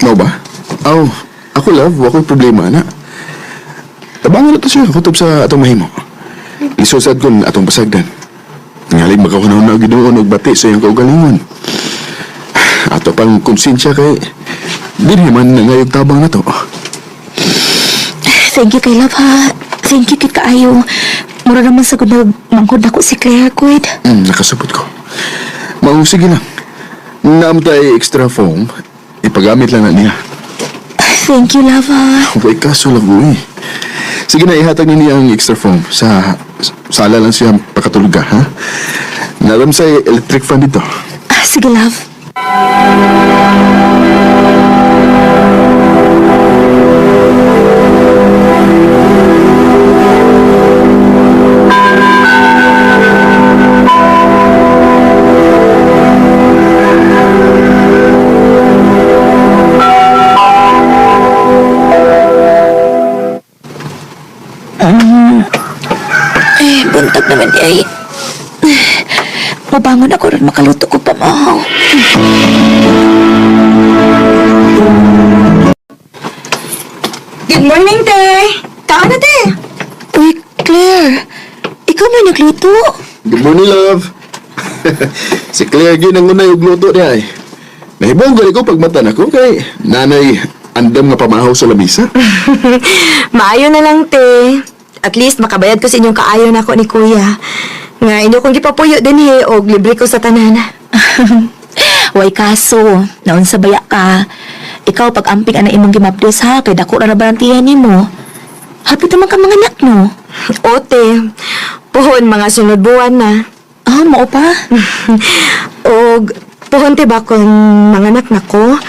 Mao ba? Aw, ako love, wa ko'y problema na. Tabangan na to siya, kutob sa atong mahimo. Lisod sad kun atong pasagdan. Ngalin makakunaw na ginoon og bati sa iyang kaugalingon. Ato pang konsensya kay dinhi man nangayog tabang na to. Thank you kay love ha. Thank you kit kaayo. Mura naman sa gud mangkod nako si Claire kuid. Nakasabot ko. Maong sige lang. Naamtay extra foam, ipagamit lang na niya. Thank you love ha. Way kaso lang uy. Sige na, ihatag ninyo ang extra foam. Sa sala lang siya pakatulog ka, ha? Naram sa electric fan dito. Ah, sige, love. Eh, buntag naman di ay. Mabangon ako ron makaluto ko pamahaw. Good morning, te! Kaan na, te! Uy, Claire. Ikaw may nagluto. Good morning, love. Si Claire gyud ang unay og luto niya eh. Nahibong gani ko pagmata nako kay nanay andam nga pamahaw sa lamisa. Maayo na lang, te. At least makabayad ko sa inyong kaayo nako ni Kuya. Nga inyo kong gipapuyo din he, og libre ko sa tanan. Way kaso, naunsa baya ka. Ikaw pag-amping ana imong gimabdos ha, kay dako ra na barantihan nimo. Hapit naman ka mga anak no. Ote, puhon mga sunod buwan na. Ah, mao pa. Og puhon te ba kung mga anak nako?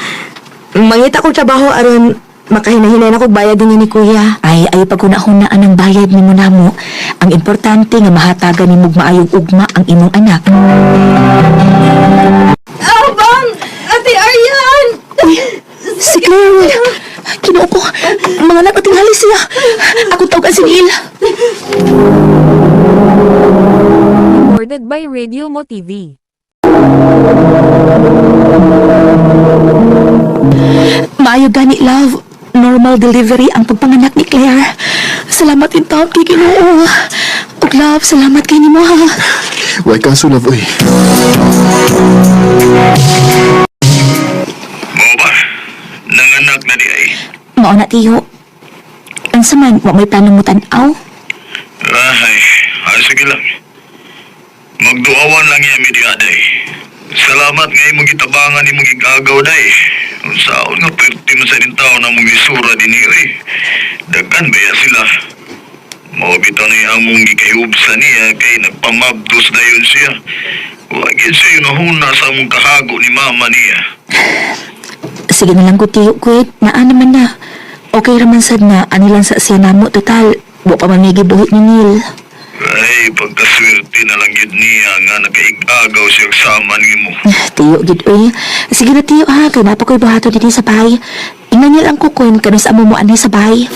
Mangita kog trabaho aron makahinahinay na kog bayad din ni Kuya. Ay, ay paghuna-hunaan ang bayad nimo namo. Ang importante nga mahatagan nimo og maayong ugma ang imong anak. Abang! Ate Aryan! Uy, si Claire. Kinoo ko. Mga anak, tinghali siya. Ako tawag ang sinil. Recorded by Radio Mo TV. Maayo gani, love. Normal delivery ang pagpanganak ni Claire. Salamat in taon kay Ginoo. Ug love, salamat kay nimo ha. Way kaso, love, oy. Mao ba? Nanganak na di ay. Mao na tiyo. Unsa man, wa may plano mo tan-aw? Ay, ay sige lang. Magduawan lang yan, mi aday. Salamat nga imong gitabangan imong gigagaw day. Unsaon nga perti man sa tao na mong isura dinhi oy. Daghan baya sila. Mao bitaw ni among gikayubsa niya kay nagpamabdos dayon siya. Wa gyud siya nahuna sa among kahago ni mama niya. Sige na lang ko tiyo, kwit. Naa naman na. Okay raman sad na. Ano lang sa siya namo, total. Wa pa man may gibuhit ni Neil. Ay, pagkaswerte na lang yun niya nga nakaigagaw siya sama nimo. Tiyo, gid uy. Sige na tiyo ha, kay napa ko'y buhato dinhi sa bahay. Ingnan niya lang ko kun kanus amo mo anhi sa bahay.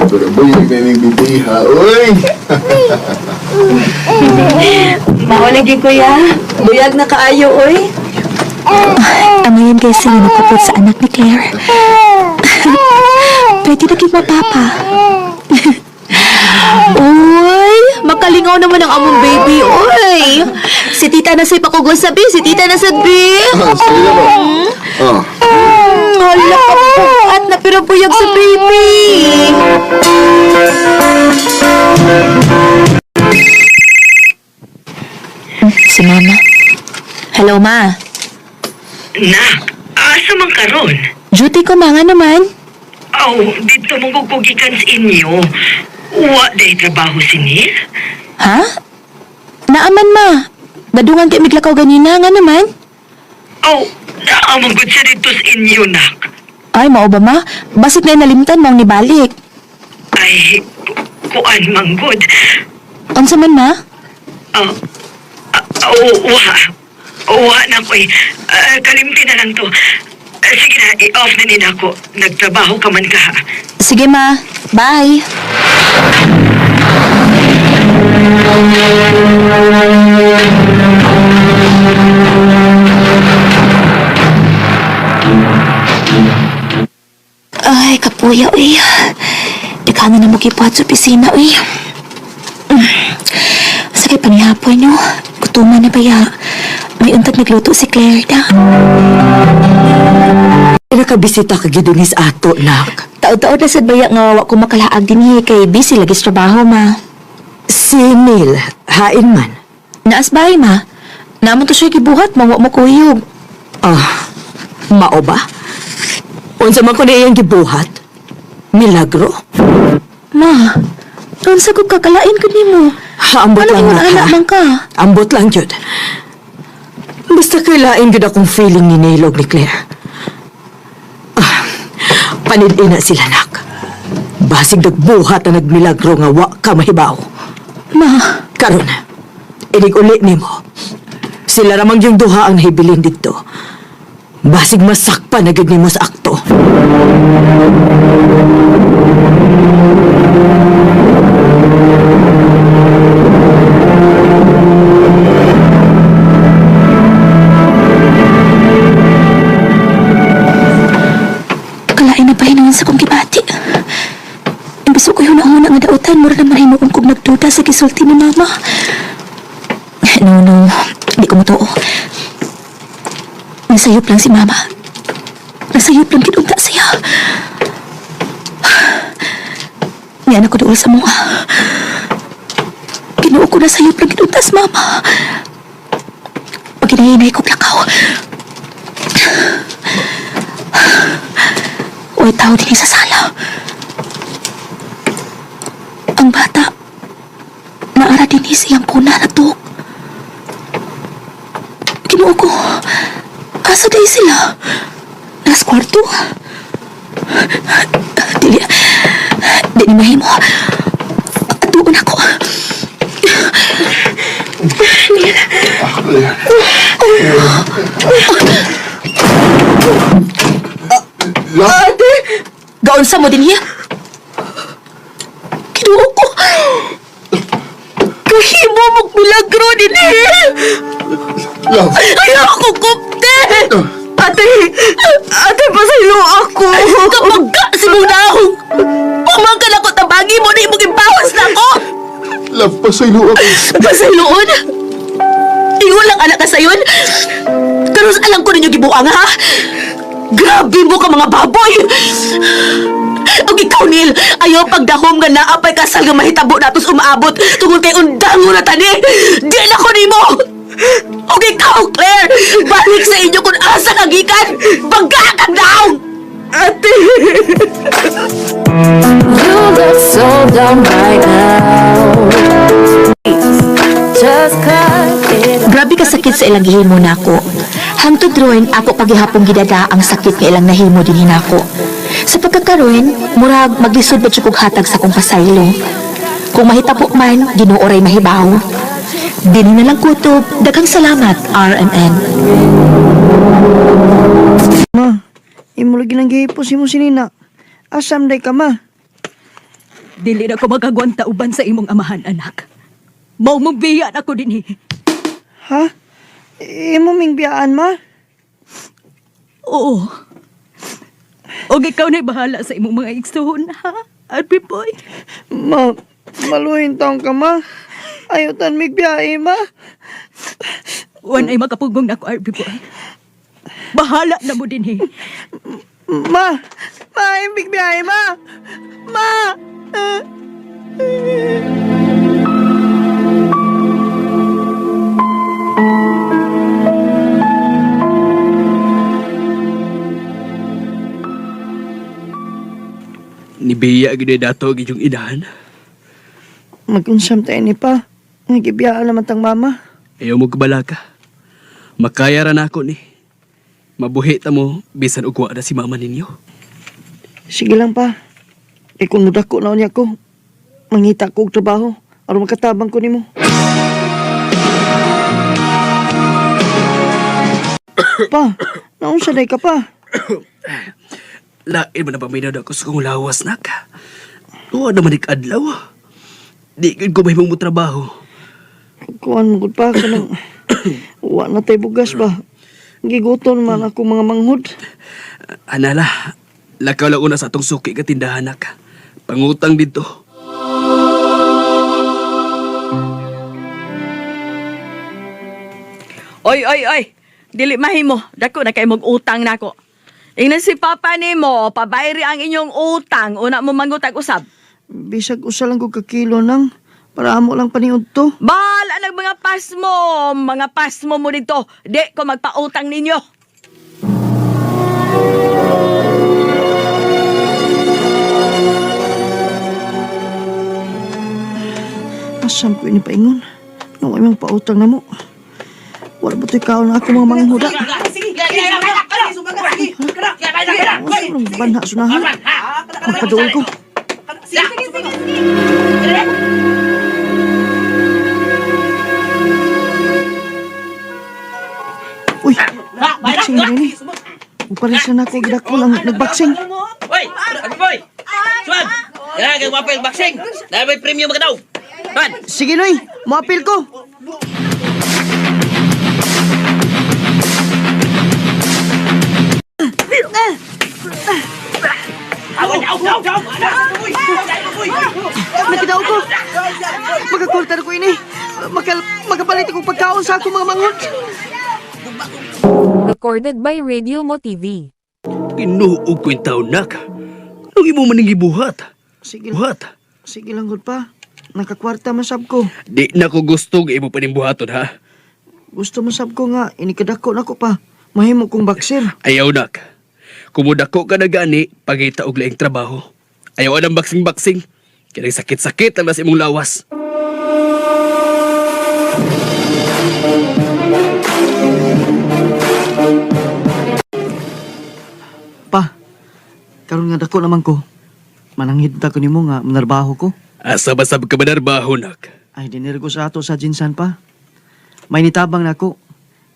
Pero boy, may bibiha, oy. Mao lagi, Kuya. Buyag na kaayo, oy. Amayan kay sila nagkupot sa anak ni Claire. Pwede na kay mapapa. Uy, makalingaw naman ang among baby. Uy, si tita na sa'y pakugos sabi, si tita na sabi. Sige na ba? Oh. Hala ka at na pero buyag sa baby. Si mama. Hello, ma. Nak, asa man karon? Duty ko mga naman. Aw, dito mong kukugikan sa inyo. Wa day trabaho si Neil? Ha? Naaman, ma. Badungan kay miglakaw ganina nga naman. Aw, naamang gud siya dito sa inyo, nak. Ay, mao ba, ma? Basit na nalimtan mong nibalik. Ay, kuan manggod. Unsa man, ma? Ah, ah, wa. Wa na ko eh. Ah, kalimti na lang to. Ah, sige na, i-off na nina ako. Nagtrabaho ka man ka. Sige, ma. Bye. Ay, kapuya, uy. Ikaw na na mo sa opisina, uy. Sige, Panihapon nyo, gutuman na baya. May untag nagluto si Claire da. Nakabisita ka gyud sa ato, nak. Taod-taod na sad baya nga wa ko makalaag dinhi kay busy lagi sa trabaho, ma. Si Neil, hain man. Naas bay, ma. Naman to siya gibuhat, mawa mo kuyog. Ah, mao ba? Unsa man ko na iyang gibuhat? Milagro? Ma, unsa ko kakalain ko nimo? Ambot Ano lang kung nak, anak ha? man ka? Ambot lang yun. Basta kailain gyud akong feeling ni Neil og ni Claire. Ah, panid-ina sila, nak. Basig nagbuhat na nagmilagro nga wa ka mahibaw. Ma, Karon, inig uli nimo. Sila ramang yung duha ang nahibilin dito. Basig masakpa na gyud nimo sa akto. kalain na ba hinuon sa kong gibati? Imbis ko yun ang nga dautan, mura naman hinuon kong nagduda sa gisulti ni Mama. No, no, hindi ko motoo. Nasayop lang si Mama. Nasayop lang kinunta siya. Niyan ako dool sa mga. Kinuo ko nasayop lang kinunta si Mama. Pag hinahinay ko plakaw. Uy, tao din sa sala. Ang bata, naara din siyang kuna na tuhok. Kinuo ko, asa day sila? Nas kwarto? Dili, di ni mahimo. Atuon ako. Love, Gaunsa mo din hiya? Kinuo ko. Kahimo mong milagro din eh. love. Ayaw ko kupte! Ate! Ate, pasaylo ako! Kapag ka, si Munahong! Pumangkan ako, tabagi mo na imong ibawas na ako! Love, pasaylo ako. Pasayloon! Ingon lang anak ka sayon! Karos alam ko ninyo gibuang ha! Grabe mo ka mga baboy! Og ikaw, Neil, ayaw pagdahom nga naapay kasal nga mahitabo natos umaabot tungod kay undango na tani! Di na ko nimo! Og ikaw, Claire, balik sa inyo kung asa ka gikan! Bangga kang daong! Ate! Grabe ka sakit sa ilang gihimo nako. Hangtod ron ako pagihapong gidada ang sakit nga ilang nahimo din hinako. Sa pagkakaroon, murag maglisod ba jud kog hatag sa akong pasaylo. Kung mahitabo man, Ginoo ray mahibaw. Dini na lang kutob, daghang salamat, RMN. Ma, imo lagi nang gihipos imo sinina. Asam day ka ma. Dili na ko magagwanta uban sa imong amahan, anak. Mao mong biyan ako dinhi. Ha? Imo ming biyaan ma? Oo. Og ikaw na'y bahala sa imong mga igsoon, ha? Arby boy. Ma, maluhin taong ka ma. Ayaw tan mig biyahe ma. Wan ay makapugong na ako, Arby boy. Bahala na mo dinhi. Ma, ma, imig biyahe ma. Ma. Nibiya gid dato gid yung inahan. Magunsam tayo ni pa. Nagibiyaan naman tang mama. Ayaw mo kabala ka. Makaya ra nako ni. Mabuhi ta mo bisan og wa na si mama ninyo. Sige lang pa. E kung mudako na niya ko, mangita ko og trabaho aron makatabang ko nimo. Pa, naunsa day ka pa? Lain man na paminaw na ako sa kong lawas nak. Wa naman ik adlaw. Di gid ko mahimong mo trabaho. Kuan mo gud pa kanang wa na tay bugas ba. Giguton man ako mga manghod. Anala, lakaw lang una sa atong suki ka tindahan nak. Pangutang dito. Oy, oy, oy. Dili mahimo. Dako na kay utang nako. Ingnan si Papa nimo, pabayri ang inyong utang. Una mo mangutag usab. Bisag usa lang ko kakilo nang para amo lang paniud to. Bahala nag mga pasmo. Mga pasmo mo dito. Di ko magpautang ninyo. Asam ko ini paingon. Nung imong pautang na mo. Wala ba to'y kaon na ako mga manghuda? Ano ang banha sunahan? Magpaduol ko. Uy, boxing na rin eh. Uparis na ako, gidako lang nagboxing. Hoy, Abi boy. Suan. Kaya kay wapel boxing. Dahil may premium ka daw. Suan. Sige, Noy, moapil ko. Nakita ko. Magakulta na ko ini. Makapalit akong pagkaon sa akong mga manghod. Recorded by Radio Mo TV. Ginuog ko yung taon, nak. Anong imo man gibuhat? Sige, Buhat. sige lang gud pa. Nakakwarta man sab ko. Di na ko gusto nga imo paning buhaton, ha? Gusto man sab ko nga inikadako na ko pa. Mahimo kong boxer. Ayaw, nak. Kumudako ka na gani, pagita og laing trabaho. Ayaw anang baksing-baksing. Kaya sakit-sakit ang mas imong lawas. Pa, karon nga dako naman ko. Mananghid ta ko nimo nga manarbaho ko. Asa ba sab ka manarbaho, nak? Ay, dinir ko sa ato sa Jinsan pa. May nitabang nako.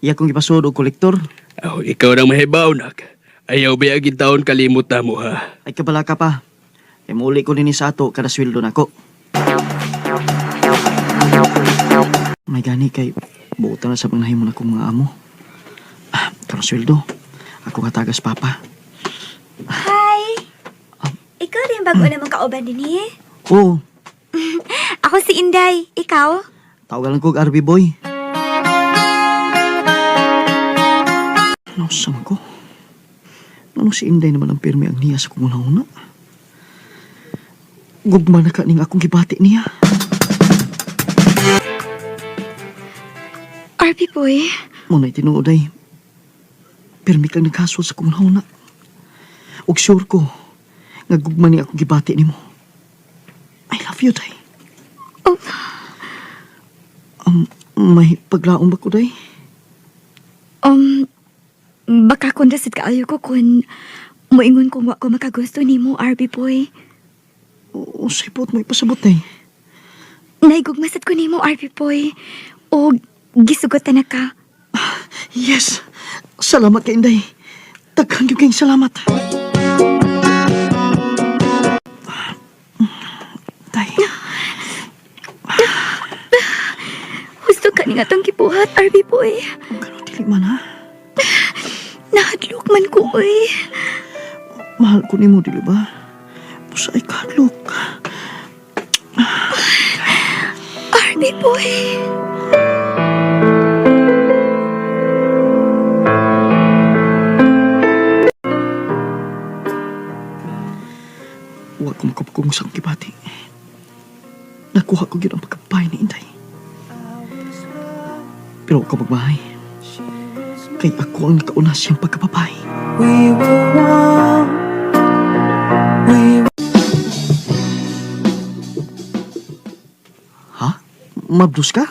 Iya kong gipasud og kolektor. Aw, ikaw nang mahibaw, nak. Ayaw ba agin taon kalimot na mo, ha? Ay kabala ka pa. Kay muli ko dinhi sa ato kada sweldo nako. May gani kay buotan na sa pangnahimo na akong mga amo. Ah, karon sweldo. Ako katagas papa. Hi! Ikaw rin bago namang kauban din eh. Oo, Ako si Inday. Ikaw? tawagan lang ko og RB boy. Ano sa ko? Ano si Inday naman ang pirmi ang niya sa kong una-una? Gugma na ka ning akong gibati niya. RP boy. Muna'y tinuod ay, pirmi kang naghasol sa kong una. Ug sure ko, nga gugma ni akong gibati nimo. I love you, day. Oh. May paglaom ba ko, day? Um, baka kung dasit kaayo ko kung moingon kung wa ko makagusto nimo, RB boy. O, sipot mo ipasabot, day. Naigugmasad ko nimo, RB boy. O gisugotan na ka. Yes! Salamat kay Inday. Daghan gyud kayong salamat. Day, Gusto ka ni nga tong gibuhat, RB boy. kung dili man ha. Nahadlok man ko, oy. Mahal ko nimo, dili ba? Busa ay kadlok. RB boy. Wa ko makapagkong sa akong gibati. Nakuha ko gyud ang pagkabahay ni Inday. Pero huwag ka magbahay. Kay ako ang nakauna siyang pagkababae. We were one. We Ha? Mabdos ka?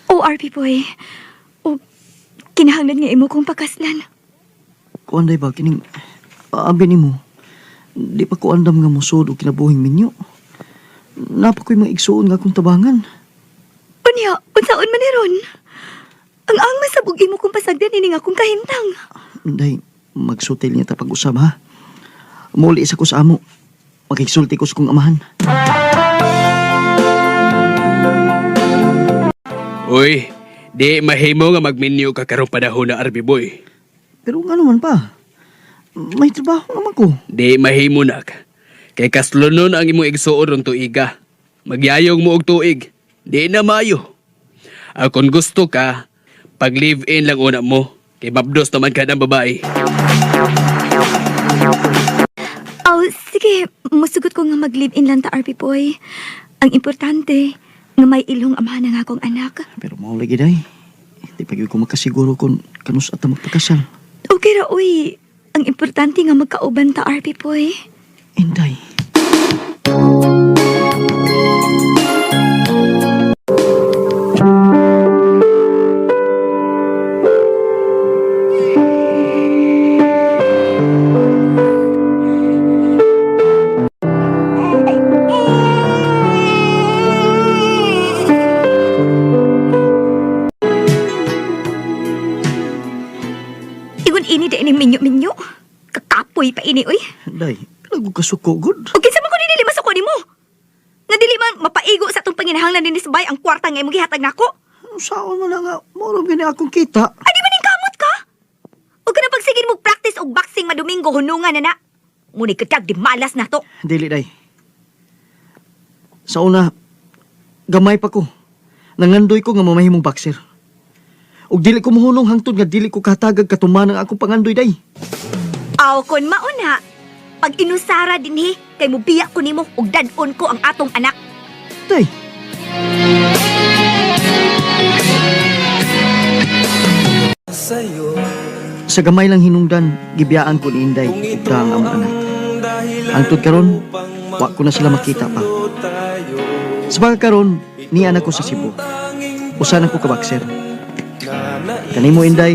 O RB boy. O kinahanglan nga imo kong pakaslan. Kuan day ba kining abi nimo. Di pa ko andam nga mosod og kinabuhing minyo. Napa ko'y mga igsuon nga akong tabangan. Unya, unsaon man ni ron? Ang ang masabog imo kong pasagdan ini nga akong kahimtang. Day, magsutil niya ta pag-usab ha. Muli isa ko sa amo. Makigsulti ko sa kong amahan. Uy, di mahimo nga magminyo ka karong panahon na RB boy. Pero nga naman pa, may trabaho naman ko. Di mahimo nak. Kay kaslonon ang imong igsuon ron tuiga. Magyayong mo og tuig. Di na maayo. Akon gusto ka, Pag live-in lang una mo, kay mabdos naman ka ng babae. Oh, sige, musugot ko nga mag-live-in lang ta, RP Boy. Ang importante, nga may ilong amahan ang akong anak. Pero mao lagi, day. Di pa gyud ko makasiguro kung kanus ata magpakasal. Okay ra, uy. Ang importante nga magkauban ta, RP Boy. Inday. Igon ini da ini minyo-minyo. Kakapoy pa ini, uy. Day, pila ko kasuko gud. O kinsa man ko dili masuko nimo? Nga dili man mapaigo sa atong panginahanglan ni Sabay ang kwarta nga imong gihatag nako. Saon man na nga, moro gani akong kita. Ay, di ba ning kamot ka? O ka na pagsigin mo practice og boxing madomingo hunungan na na. Ngunit katag di malas na to. Dili, day. Sa una, gamay pa ko. Nangandoy ko nga mamahimong boxer. Ug dili ko mohunong hangtod nga dili ko katagag katuman ang akong pangandoy, day. Aw kon mauna, pag inusara dinhi kay mubiya ko nimo ug dad-on ko ang atong anak. Day. Sa gamay lang hinungdan, gibiyaan ko ni Inday ug daang among anak. Hangtod karon, wa ko na sila makita pa. Sa pagkakaron, niya na ko sa Cebu. Usa na ko ka boxer. Kanimo Inday,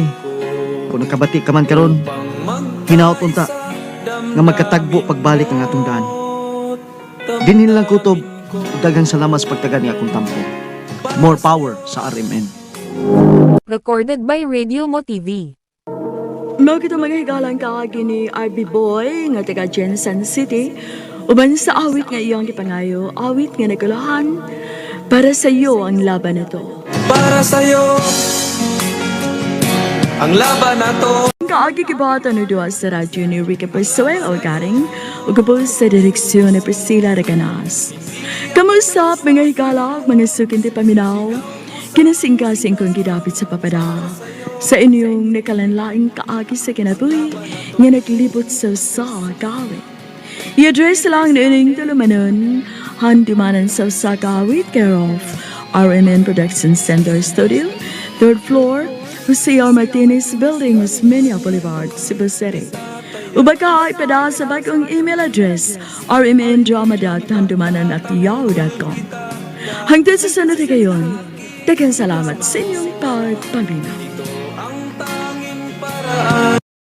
kung nakabati ka man karon, hinaot unta nga magkatagbo pagbalik ang atong daan. Dinhin lang kutob, daghang salamat sa pagtagan ni akong tampo. More power sa RMN. Recorded by Radio Mo TV. Mao kita mga higalang kaagi ni RB Boy nga taga Jensen City uban sa awit nga iyang gipangayo, awit nga nagulahan para sa iyo ang laban na to. Para sa'yo ang laban na to. Kaagi gibata no duha sa radyo ni Rica Persuelo garing ug ubos sa direksyon ni Priscilla Reganas. Kamusap mga higala, mga sukin ti paminaw, kinasingkasing kong gidapit sa papada. Sa inyong nakalanlaing kaagi sa kinabuhi nga naglibot sa sa gawit. I-address lang niining tulumanon, handumanan sa Sagawit, care of RMN Production Center Studio, third floor, Jose R. Martinez Building, Osmeña Boulevard, Cebu City. Ubaka ipada sa bagong email address, rmndrama.handumanan@yahoo.com. Hanggang sa sunod kayon, daghang salamat sa inyong pagpaminaw.